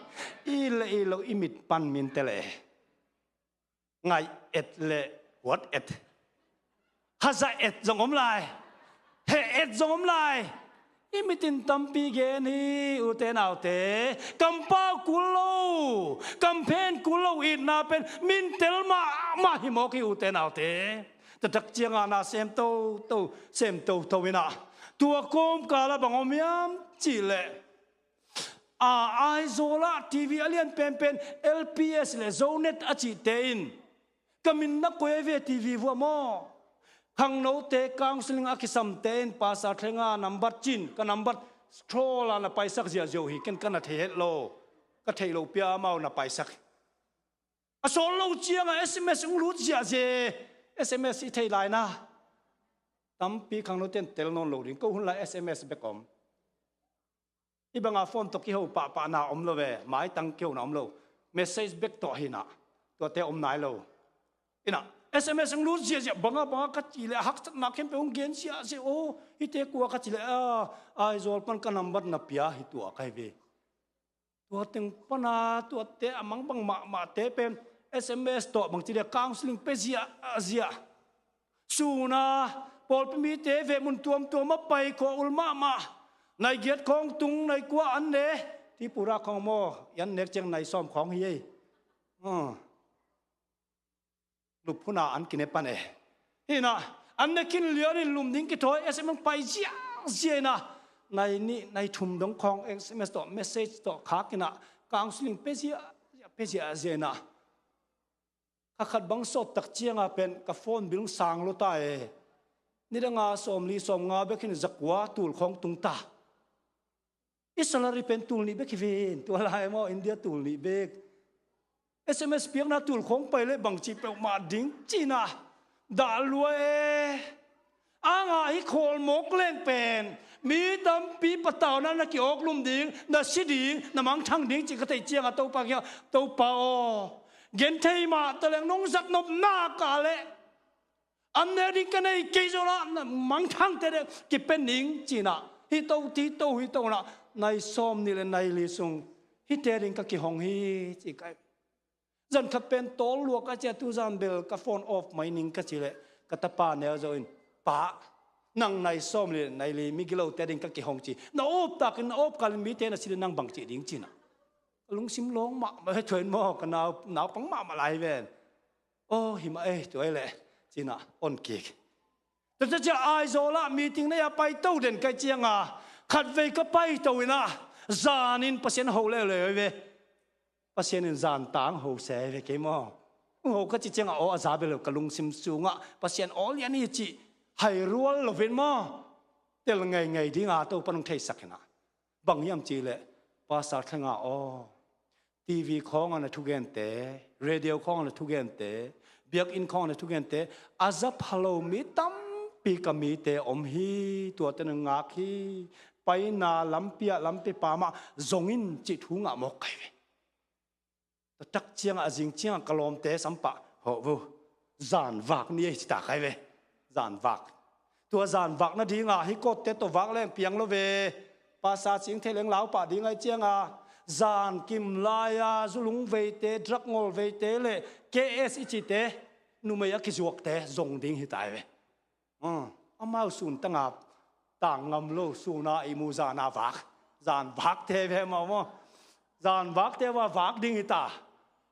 I leh i lo i mit pan min tel e. Ngaih et le huat et. Haza et zong om lai. Heh et zong om lai. I mitin tampi gen hi, ute naute. Kampau kul lo, kamphen kul lo itna pen min tel mahmah hi mawk hi, ute naute. Taktak ciangah na sem toto, sem toto in ah, tua kawmkal ah bang om hiam cih leh, a, Aizawl ah TV a lian penpen, LPS le Zonet a cihte in, ka min na koih ahi ve, TV vua maw. Khangnote counseling a kisamte in Pastor Thlenga nambat cin, ka nambat scroll a na paisak ziahziah uh hi, ken ka na thei het lo. Ka theih loh pia amau na paisak. A sawt lo ciangah SMS hong lut ziahziah. SMS i thei lai na. Tampi khangnote in tel nawn lo ding, ko hun lai SMS bek om. Hih banga phone tawh kiho pahpahna om lo ve, maitang kihona om lo. Message bek tawh hi in ah, tuate om nai lo. In ah, SMS hong lut ziahziah, banga banga ka cih leh a haksatna khempeuh hong gen ziahziah. Aw, hihte kua ka cih leh, a, Aizawl pan ka nambat na pia hi, tua ka hi ve. Tua teng pana tuate a mangbang mahmahte pen SMS tawh bangci dia counseling pia ziahziah. Suna pawlpi mite ve mun tuamtuam a pai khua ul mahmah. Nai giat khawng tung, nai kua an ne. Tripura khawng maw, i an nek ciang nai sawm khawng hi ei. Ah. Lup huna an kine pan e. Hi in ah, an ne khin lianin lum ding kithawi, SMS pai ziahziah in ah, nai nih nai thum dong khawng SMS tawh, message tawh khak in ah, counseling pia ziahziah, pia ziahziah in ah. Kha khat bang sawt tak ciangah pen ka phone bill sang lua ta e. Nidanga sawmli sawmnga bek hi in zakua tul khawng tung ta. I salary pen tul nih bek hi ven, tua lai maw, India tul nih bek. SMS piakna tul khawng pai leh bangci peuhmah ding ci in ah, dah lua e. Anga hi khawl mawk leng pen, mi tampi patauna na ki-awk lum ding, na si ding, na mangthang ding cih ka theih ciangah Topa kiangah, Topa aw, gen thei mah ta leng nong zat nop nak a leh an nek ding ka nei kei zo la, na mangthangte dek kipen ning ci in ah, hih to, hih to, hih to in ah, nai sawm nih le nai li sung hihte ding ka kihong hi ci ka hi. Zan khat pen tawl lua ka ci a, tuzan bel ka phone off mai ning ka cih leh ka tapa neu zo in, Pa, nang nai sawm nih le nai li migilote ding ka kihong ci. Na awp takin, na awp kalin mite na si leh nang bang cih ding ci in ah. Ka lungsim lawng mahmah hi, tua in maw, ka nau, naupang mahmah lai hi ven. Aw, hi mah ei, tua ei leh ci in ah on kik. Tua ciang Aizawl ah meeting nei a paito den ka hih ciangah, khatvei ka paito in ah, zanin Pasian ho leuleu ve. Pasian in zan tang ho se ve kei maw. Ho ka cih ciangah aw a za bel lo, ka lungsim sungah Pasian aw lian hi cih hai rual lo ven maw. tel ngeingei dinga Topan hong theisak hi na. Bang hiam cihleh, Pastor Thlenga aw, TV khawngah na thugente, radio khawngah na thugente, biakinn khawngah na thugente, a za pha lo mi tampi ka mite om hi, tuate na ngak hi, paina lampi ah lampi pamah zong in cih thu ngah mawk kai ve. Tua tak ciangah a zing ciangah ka lawmte sampah hawh vo, zanvak ni ahi cita kai ve. Zanvak. Tua zanvak nadinga hih kawtte tawh vak leng piang lo ve. Pasa cing thei leng laupah ding ahi cianga zan kim lai-a zulung veite, drak ngol veite le K S i cite numei a kizuakte zong ding hi tai ve. Ah, amau sun tanga tang ngam lo, suna ihmu zana vak. Zanvakte ve amau maw. Zanvakte va vak ding hi ta.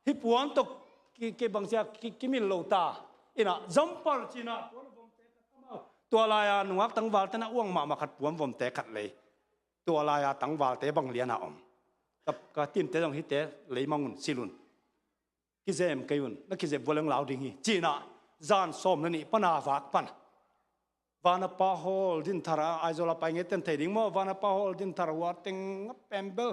Hih puan tawh ki, ki bangsia ki, kimil lo ta. Ina zampar cina puan a vomte khat amau. Tua lai-a nungak tangvalte na uang mahmah khat puan vomte khat lei. Tua lai-a tangvalte bang liana om. Ka, ka timte zong hihte lei mangun silun. Kizem kei un, na kizem vua leng lau ding hi. Cina zan sawm le nih pana vak pan. Vanapa Hall din thara, Aizawl a pai ngei ten thei ding maw, Vanapa Hall din thara hua teng a pembel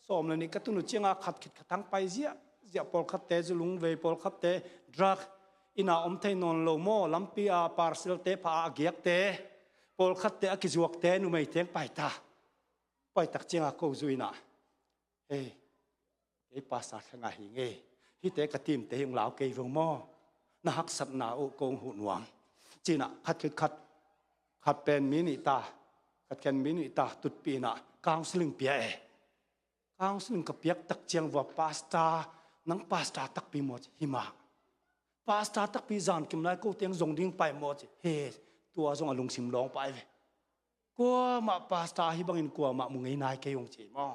sawm le nih ka tunu cianga khat khit khat hang pai ziah ziah, pawlkhatte zulung vei, pawlkhatte drug, ina om thei nawn lo maw, lampi a parcel te pha a giakte, pawlkhatte a kizuakte numei teng pai ta. Pai tak cianga ko zu ina, hei, kei Pastor Thlenga hi ngei. Hihte ka timte hi ung lau kei veng maw. Na haksatna uh kong huh nuam. Cina khat khit khat, khat pen mi nih ta, khat khen mi nih ta tutpi ina counseling pia e. Counseling ka piak tak ciang vua pastor, nang pastor takpi maw ci hi mah. Pastor takpi zan kim lai ko teng zong ding pai maw ci. He, tua zong a lungsim lawng pai ve. Kuamah pastor hi bangin kuamah mu ngei nai kei ung ci maw.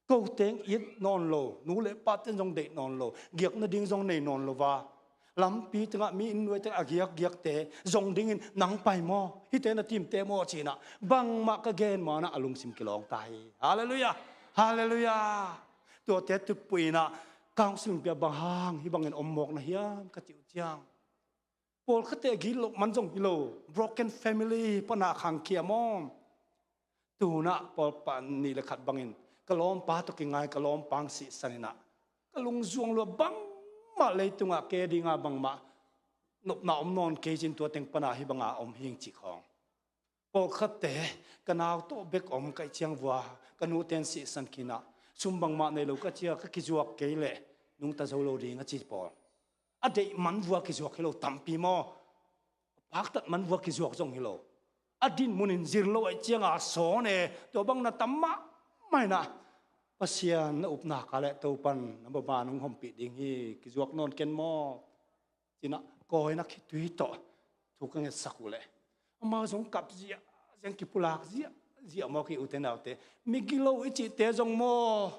Ko teng it nawn lo, nu le pa ten zong deih nawn lo, giak nading zong nei nawn lo va. Lampi tengah mi inn nuai tengah a giak giakte zong dingin nang pai maw, hihte na timte maw cinah bangmah ka gen manah a lungsim kilawng ta hi. Halleluiah. Halleluiah. Tuate tutpui inah counseling pia bang hang hih bangin om mawk na hiam ka cih uh ciang, pawlkhatte a gilo man zong hi lo, broken family pana khangkhia maw. Tunah pawlpa nih le khat bangin ka lawmpa tawh kingai, ka lawmpa hong sihsan inah ka lungzuang lua, bangmah leitungah ke dinga bangmah nopna om nawn kei cin tua teng pana hih banga om hing cih khawng. Pawlkhatte ka nau tawh bek om kaih ciang vua ka nute in sihsan khinah sum bangmah nei lo ka cia, ka kizuak kei leh nungta zo lo ding a ci pawl. A deih man vua kizuak hi lo tampi maw. A paktat man vua kizuak zong hi lo. A dinmun in zir lo aih cianga sawn e, tua bang na tam mahmah inah Pasian na upna ka leh Topan na baba nong hompih ding hi, kizuak nawn ken maw. Cinah kawina khitui tawh thu ka ngetsak uh leh amau zong kap ziah ziang, kipulak ziah ziah maw, kei ute naute. Migilo i cihte zong maw,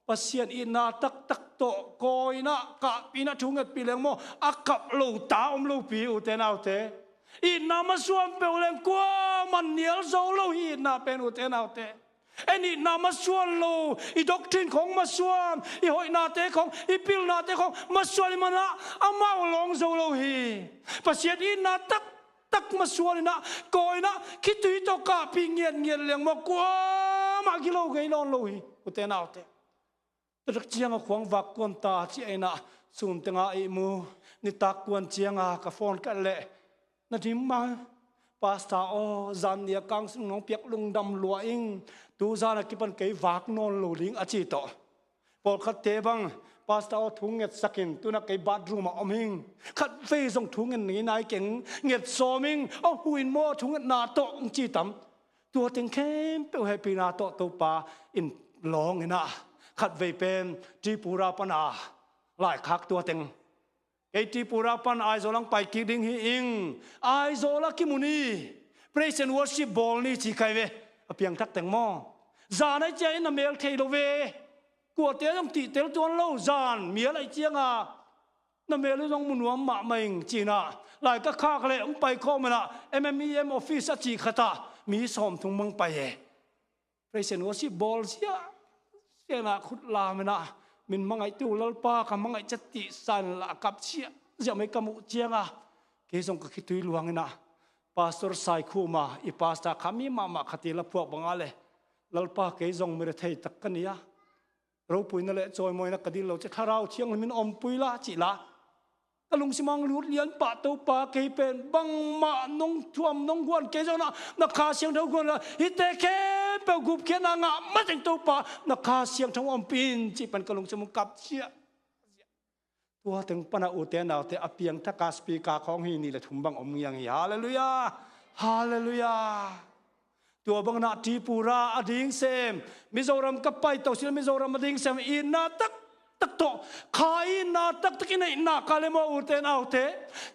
Pasian itna taktak tawh kawina kahpina thu ngetpih leng maw, a kap lo ta om lopi ute naute. Itna masuan peuh leng kuaman nial zo lo hi itna pen ute naute. En itna masuan lo, i doctrine khong masuan, i hoihnate khong, i pilnate khong masuan i manah amau lawng zo lo hi. Pasian itna taktak masuan inah kawina khitui tawh kahpih ngiatngiat leng maw kuamah gilo ngei nawn lo hi ute naute. Tatak cianga khuang vak kuan ta ci a inah sun tenga ihmu, nitak kuan cianga ka phone ka leh na dim mal. Pastor aw, zan nia counseling nong piak lungdam lua ing, tu zana kipan kei vak nawn lo ding a ci tawh. Pawlkhatte bang, Pastor aw, thu ngetsak in, tuna kei bathroom ah om hing, khat vei zong thu nget ngei nai keng, nget sawm ing, aw, hu in maw thu ngetna tawh hong ci tam. Tua teng khempeuh hehpihna tawh Topa in lawng inah khatvei pen Tripura pana laikhak tua teng. Kei Tripura pan Aizawl ang pai kik ding hi ing. Aizawl a kimu ni, praise and worship bawl ni ci kai ve. A piangthak teng maw. Zan aih ciangin na mel thei lo ve. Kuate zong tihtel tuan lo, zan mial aih cianga na mel uh zong mu nuam mahmah ing cinah lai ka khak leh hong pai khawm inah M M E M office a cih khatah mi sawmthum mang pai e. Praise and worship bawl ziah ziah inah khut lam inah min mangaih tu Lalpa ka mangaih ciat tihsan lah a kap ziah ziah mai ka muh cianga kei zong ka khitui luang inah Pastor Saikhuma i pastor kha mi mahmah khat i la phuak bangah le, Lalpa, kei zong mi rethei tak ka ni a, ropuina le cawimawina ka dil lo ci, Thlarau Thianghlimin ompui la cih la ka lungsim ah lut lian pah. Topa, kei pen bangmah nong thuam nong guan kei zong na, na Kha Siangtho guan la hihte khempeuh gupkhiatna ngah mateng Topa, na Kha Siangtho ompih in cih pen ka lungsim hong kap ciah. Tua teng pana ute naute a piangthak a speaker khawng hi nih le thum bang om ngiang hi. Halleluiah. Halleluiah. Tua bangin ah Tripura a ding sem, Mizoram ka pai to sila Mizoram a ding sem, itna taktak tawh, kha itna taktak i neihna ka le maw ute naute,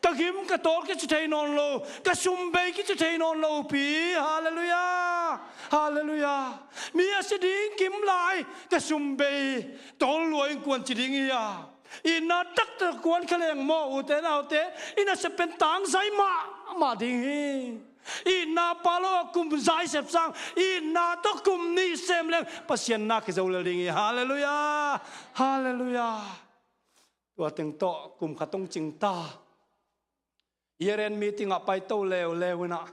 ka gim ka tawl kici thei nawn lo, ka sumbei kici thei nawn lo pi. Halleluiah. Halleluiah. Mi a si ding kim lai ka sumbei tawl lua in kuan ci ding hi a, itna taktak kuan kha leng maw ute naute, i nasep pen tangzai mahmah ding hi. Itna pha lo a kum zai sep sang, itna tawh kum nih sem leng Pasian na kizo lel ding hi. Halleluiah. Halleluiah. Tua teng tawh kum khat hong cing ta. Year end meeting ah paito leuleu in ah,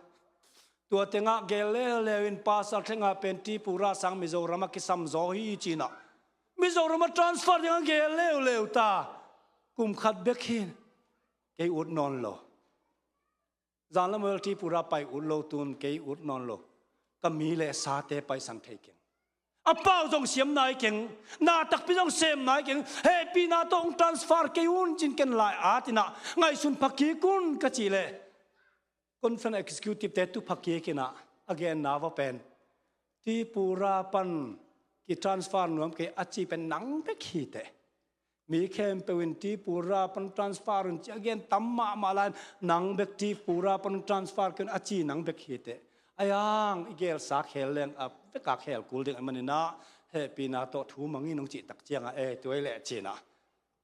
tua tengah gel leuleu in pastor thleng ah pen Tripura sang Mizoram ah kisam zaw hi ci-in ah, Mizoram ah transfer ding ah gel leuleu ta. Kum khat bek hi, kei ut nawn lo. Zan Lamuel Tripura pai ut lo, tun kei ut nawn lo. Ka mi le sate paisan thei keng. A pau zong siam nai keng, na takpi zong sem nai keng. Hehpihna tawh hong transfer kei un cin ken lai at in ah ngaihsun pha kik un ka cih leh, conference executive te tu pha kik in ah a genna va pen, Tripura pan kitransfer nuam kei a ci pen nang bek hi teh. Mi khempeuh in Tripura pan transfer un ci a gen tam mahmah lai-in, nang bek Tripura pan transfer kei un a ci nang bek hi teh. Ai ang i gelsa khel leng a vek a khel kul ding ahih manin ah, hehpihna tawh thu mang in hong cih tak ciangah, e, tua hi leh ci-in ah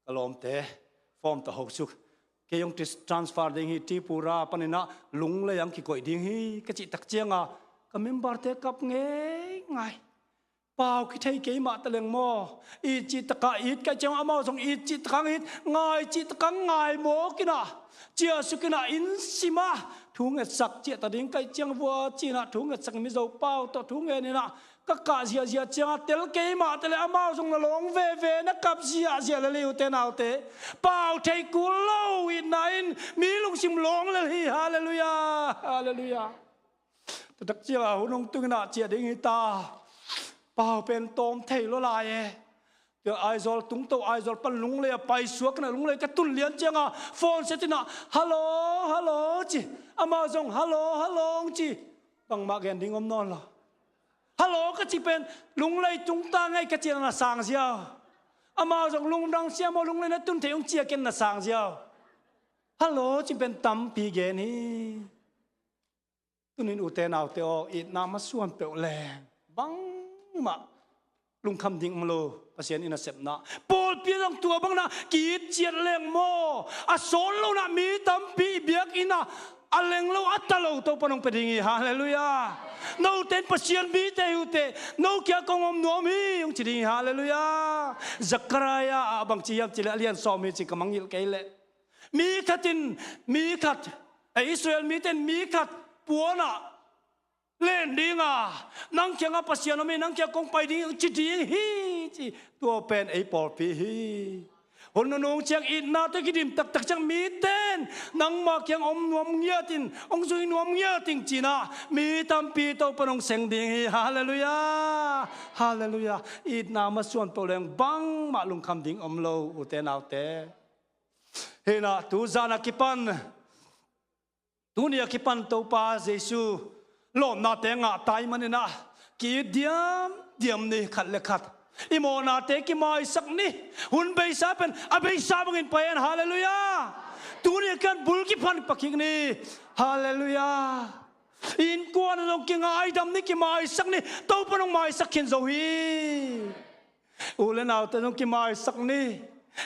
ka lawmte form tawh hosuk. Kei hong transfer ding hi, Tripura panin ah Lunglei ah hong kikoih ding hi ka cih tak ciangah ka member te kap ngeingai. Pau kithei kei mah ta leng maw, it cih takah it ka hih ciang amau zong it cih takah it, ngai cih takah ngai mawk in ah, ciahsuk in ah, inn sim ah thu ngetsak ciah ta ding ka hih ciang vua ci-in ah thu ngetsak Mizo pau tawh thu ngen in ah ka kah ziahziah ciangah tel kei mah ta leh amau zong na lawng veve na kap ziahziah lel hi ute naute. Pau thei kul lo itna in mi lungsim lawng lel hi. Halleluiah. Halleluiah. Taktak ciangah hun hong tung in ah ciah ding hi ta. Pau pen tawm thei lua lai e. Tua Aizawl tung to, Aizawl pan Lunglei ah paisuak in ah, Lunglei ka tun lian ciangah phone set in ah, "Hallo, hallo," ci. Amau zong, "Hallo, hallo," hong ci. Bangmah gen ding om nawn lo. "Hallo," ka cih pen, "Lunglei tung ta ngei," ka cih leh na sang ziau. Amau zong, "Lungdang sia maw, Lunglei na tun thei ung," ci-a ken na sang ziau. "Hallo," cih pen tampi gen hi. Tunin ute naute aw, itna masuan peuh leng bangmah lungkham ding om lo. Pasian in a sepna, pawlpi ah zong tua bangin ah ki-it ciat leng maw, a sawt lo in ah mi tampi i biakinn ah a leng lo, a ta lo Topa'n hong pia ding hi. Halleluiah. Note in Pasian mite hi uh teh, no kiang kong om nuam hi hong ci ding hi. Halleluiah. Zechariah ah bang ci hiam cih leh, a lian sawm hi ci, ka mangngilh kei leh, mi khat in mi khat, eh, Israel mite in mi khat puan ah len ding a, "Nang kiangah Pasian om hi, nang kiang kong pai ding hi," hong ci ding hi ci. Tua pen ei pawlpi hi. Hun nunung ciang itna tawh kidim taktak ciang mite in nangmah kiang om nuam ngiat in, hong zui nuam ngiat in ci-in ah mi tampi Topa'n hong seng ding hi. Halleluiah. Halleluiah. Itna masuan peuh leng bangmah lungkham ding om lo ute naute. Hi in ah tu zan a kipan, tuni a kipan Topa Jesu lawmnate ngah ta ahih manin ah ki-it diamdiam ni khat le khat. I mawhnate kimaisak ni. Hun beisa pen a beisa bangin pai hen. Halleluiah. Tuni a kipan bul kiphan pah kik ni. Halleluiah. Innkuan ah zong kingaidam ni, kimaisak ni. Topa'n hong maisak khin zo hi. U le naute zong kimaisak ni.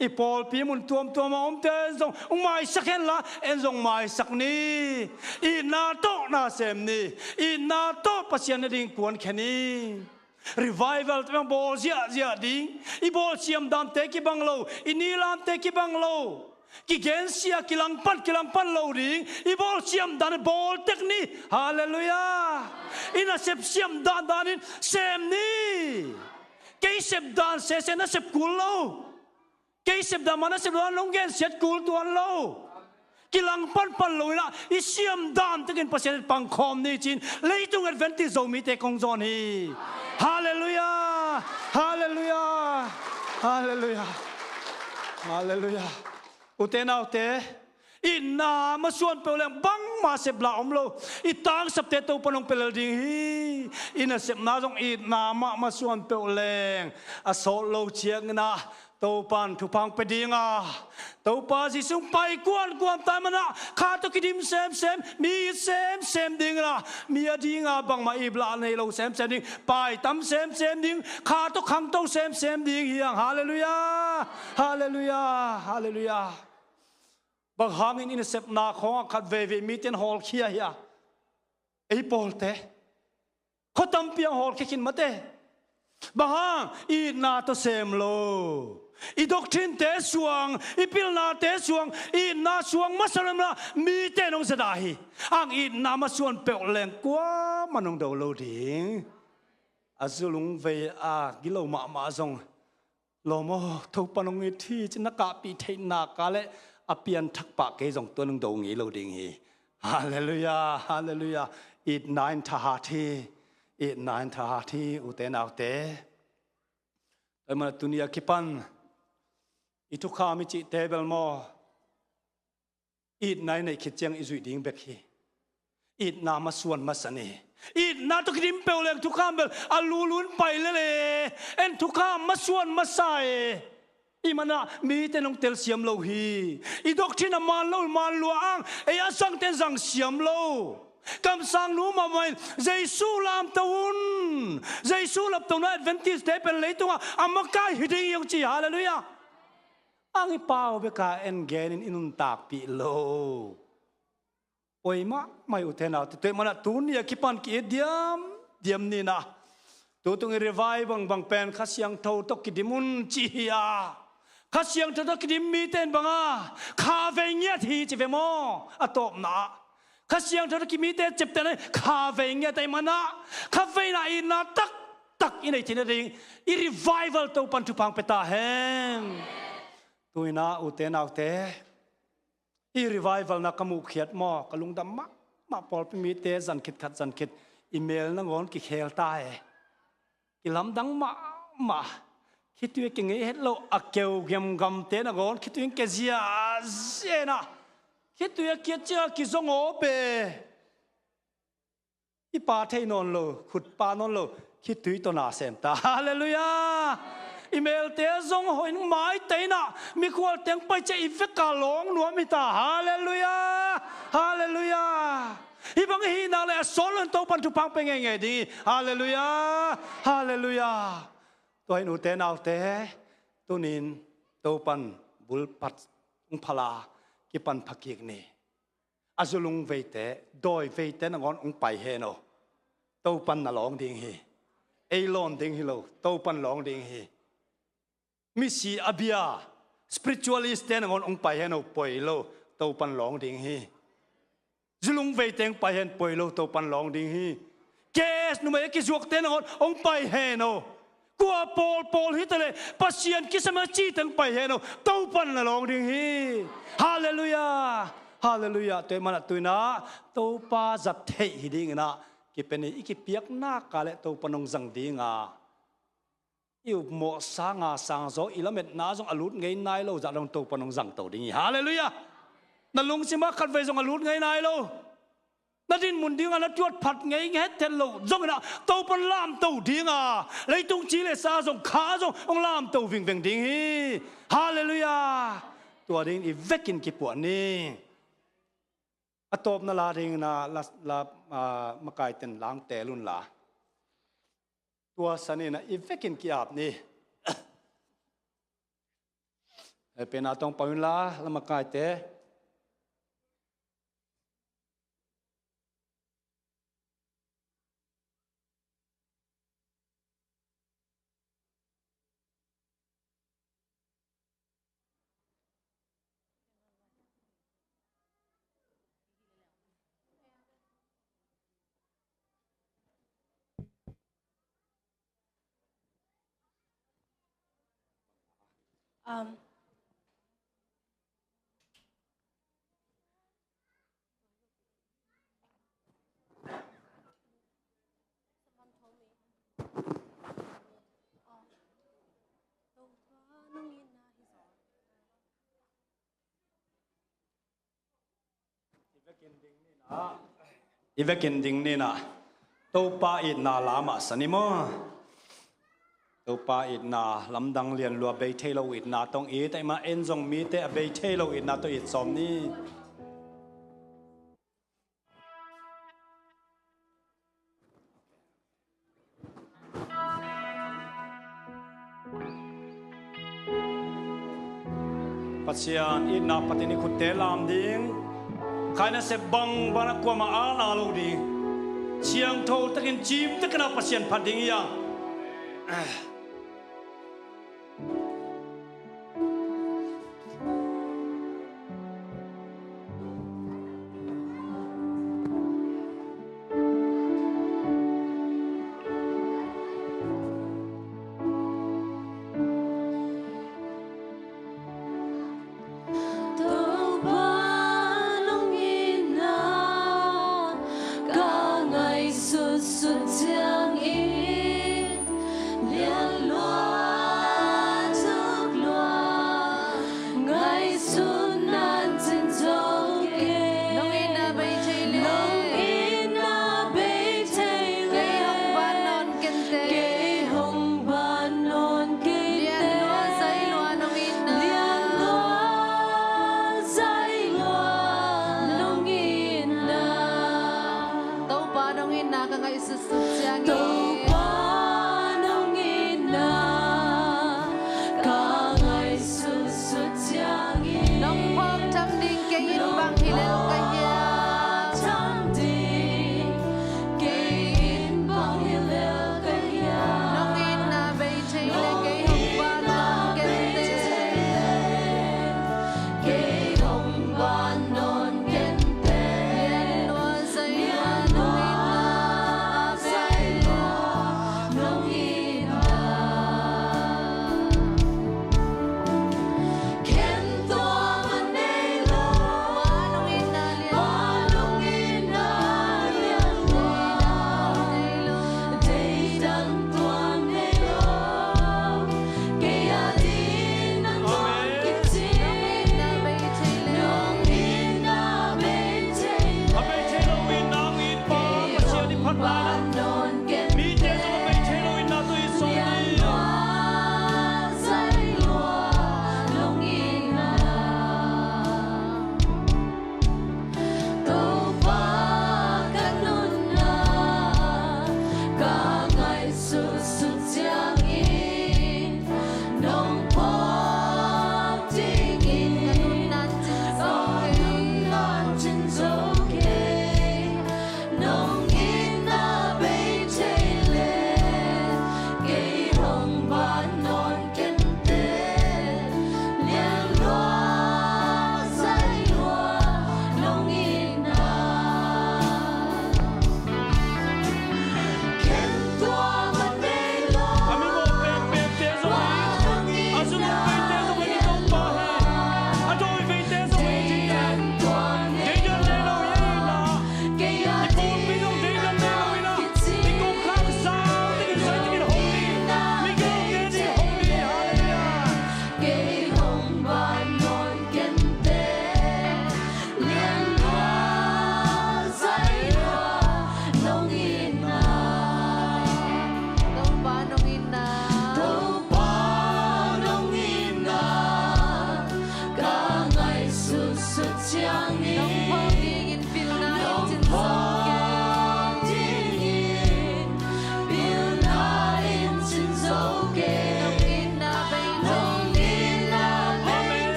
I pawlpi mun tuamtuam a omte zong hong maisak hen la, en zong maisak ni. Itna tawh na sem ni. Itna tawh Pasian na ding kuankhia ni. Revival te bang bawl ziahziah ding. I bawlsiam dante kibang lo, i nilamte kibang lo. Kigensia, kilangpan, kilangpan lo ding. I bawl siam dan bawl tek ni. Halleluiah. I nasep siam dan danin sem ni. Kei sep dan sese nasep kul lo. Kei sep dan mah nasep dan nong gensiat kul tuan lo. Kilangpan pan lo inah i siam dan tekin Pasian in pangkhawm ni ci-in leitung Adventist Zomite kong zawn hi. Halleluiah. Halleluiah. Halleluiah. Halleluiah. Ute naute, itna masuan peuh leng bangmah sepla om lo. I tangsapte Topan hong pia lel ding hi. I nasepna zong itna mah masuan peuh leng a sawt lo ciangin ah Topan thupha hong pia ding a, Topa Jesu hong pai kuankuan ta manah kha tawh kidim semsem, mi it semsem ding inah, mi a dinga bangmah iplah nei lo semsem ding, pai tam semsem ding, kha tawh khangto semsem ding hi hang. Halleluiah. Halleluiah. Halleluiah. Bang hangin i nasepna khawngah khat veivei mite in hawlkhia hi a, ei pawlte khua tampi ang hawlkhia khin mate. Bang hang? Itna tawh sem lo. I doctrine-te suang, i pilnate suang, itna suang masa lo inah mite in hong zat a hi. Ang itna masuan peuh leng kuamah in hong do lo ding. A zulung vei a gilo mahmah zong lawm aw, Topan hong it hi ci-in na kahpih theih nak a leh a pianthak pah kei zong tua in hong do ngei lo ding hi. Halleluiah. Halleluiah. Itna in thahat hi. Itna in thahat hi, ute naute. Tua ahih manah tuni a kipan i thukham i cihte bel maw, itna i neih khit ciang i zuih ding bek hi. Itna masuan masa ni. Itna tawh kidim peuh leng thukham bel a lulun pai lel e. En thukham masuan masa e. I manah mite in hong telsiam lo hi. I doctrine a man lo, man lua ang, ei a zangte in zang siam lo. Kamsangnu mahmah in Jesu lamto un. Jesu lamto na Adventist-te pen leitungah a makai hi ding hi hong ci. Halleluiah. Ang i pau beka en genin i nuntakpih lo. Poi mahmah hi, ute naute. Tua ahih manah tuni a kipan ki-it diamdiam ni inah, tutung i revival bangbang pen Kha Siangtho tawh kidim un ci hi a, Kha Siangtho tawh kidim mite in bang a, kha vei ngiat hi ci ve maw? A tawpna ah Kha Siangtho tawh kimite ceptehna in kha vei ngiat ahih manah kha veina itna taktak i nei theihna ding i revival Topan thupha hong pia ta hen. Tu inah, ute naute, i revival na ka muhkhiat maw, ka lungdam mahmah. Pawlpi mite zan khit khat zan khit i mel nangawn kikhel ta e. Kilamdang mahmah. Khitui a kingei het lo a keu gemgamte nangawn khitui in kia ziazia inah, khitui a kiat ciang a kizong awp e. I pa thei nawn lo, khut pa nawn lo, khitui tawh na sem ta. Halleluiah. I melte zong hoih in maite inah, mikhualte hong pai ciang i veka lawng nuam hi ta. Halleluiah. Halleluiah. Hih bang i hih nak leh a sawt lo in Topan thupha hong pia ngeingei ding hi. Halleluiah. Halleluiah. Tua hi in, ute naute, tuni in Topan bulphat hong phala kipan phakik ni. A zulung veite, dawi veite nangawn hong pai hen aw. Topan na lawng ding hi. Ei lawn ding hi lo, Topan lawng ding hi. Misi a bia, spiritualist-te nangawn hong pai hen aw, poi lo, Topan lawng ding hi. Zulung veite hong pai hen, poi lo, Topan lawng ding hi. Case numei a kizuakte nangawn hong pai hen aw. Kua pawlpawl hi ta leh Pasian kisam a cihte hong pai hen aw, Topan na lawng ding hi. Halleluiah. Halleluiah. Tua ahih manah tu inah Topa zat theih hi ding inah kipia ni. I kipiak nak a leh Topan hong zang ding a, i upmawh sanga sangzaw, i lametna zong a lut ngei nai lo zah dong Topan hong zangto ding hi. Halleluiah. Na lungsim ah khatvei zong a lut ngei nai lo. Na dinmun dingah na tuat phat ngei ngethet loh zong inah Topan lamto ding a, leitung ci le sa zong, kha zong hong lamto vingveng ding hi. Halleluiah. Tua dingin i vekin kipuah ni. A tawpna la ding inah la, la, ah, makaiten langtel unla, tua san inah i vekin ki-ap ni. Hehpihna tawh hong pai unla, la makaite. Um, I vekin ding ni na, Topa itna la mahsa ni maw? Topa itna lamdang lian lua, bei thei lo itna tawh it, ahih manin zong mite a bei thei lo itna tawh it sawm ni. Pasian itna patin i khutte lam ding. Khaina sep bangbang a kuamah a na lo ding. Siangtho takin cim takin a Pasian phat ding hi a. Topa lungina ka ngaihsutsut ciangin lian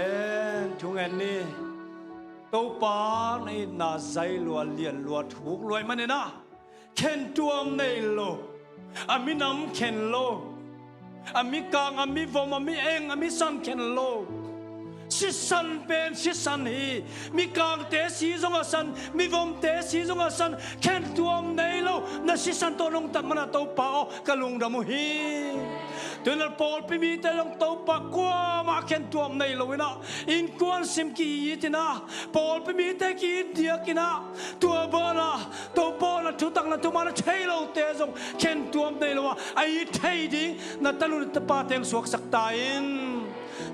Amen. Thungen ni. Topa na itna zai lua, lian lua, thuk lua ahih manin ah khentuam nei lo, a minam khen lo, a mikang, a mivom, a mi-eng, a misan khen lo. Sisan pen sisan hi. Mikangte si zong a san, mivomte si zong a san, khentuam nei lo. Na sisan tawh nong tat mana Topa aw, ka lungdam uh hi. Tuina pawlpi mite zong Topa kuamah khentuam nei lo inah, innkuan sim ki-it inah, pawlpi mite ki-it diak inah, tua banah Topa na thutak na thuman a thei lote zong khentuam nei lo a, a it thei ding na tanu na tapa teng suaksak ta in.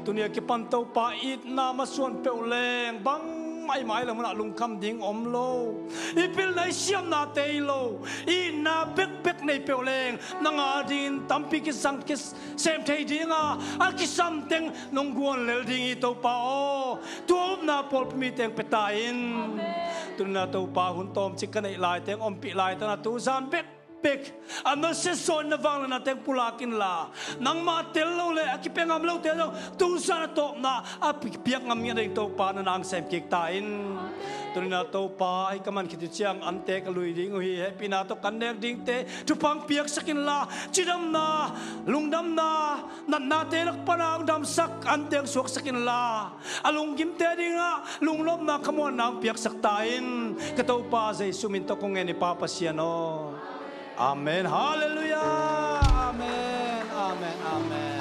Tuni a kipan Topa itna masuan peuh leng bangmah i mai lam hunah lungkham ding om lo. I pilna i siamnate hi lo, itna bekbek nei peuh leng nang a dingin tampi kisang kis sem thei ding a, a kisam teng nong guan lel ding hi Topa aw. Tua upna pawlpi mi teng pia ta in. Amen. Tuni na Topa hun tawmcik ka neih lai teng ompih lai tana tuzan bekbek a message sawn na vang le na teng pulak inla, nangmah tel lo le a kipia ngam lote zong tuzan a tawpna a pi-, piak ngam ngiat ding Topa na nang sem kik ta in. Amen. Tuni na Topa hih ka man khit uh ciang ante ka lui ding uh hi. Hehpihna tawh kan nek dingte thupha piaksak inla, cidamna, lungdamna, natnate lak pana hong damsak ante hong suaksak inla, a lunggimte dingah lungnopna khamuanna hong piaksak ta in. Ka Topa Jesu min tawh kong ngen hi Pa Pasian aw. Amen. Halleluiah. Amen. Amen. Amen.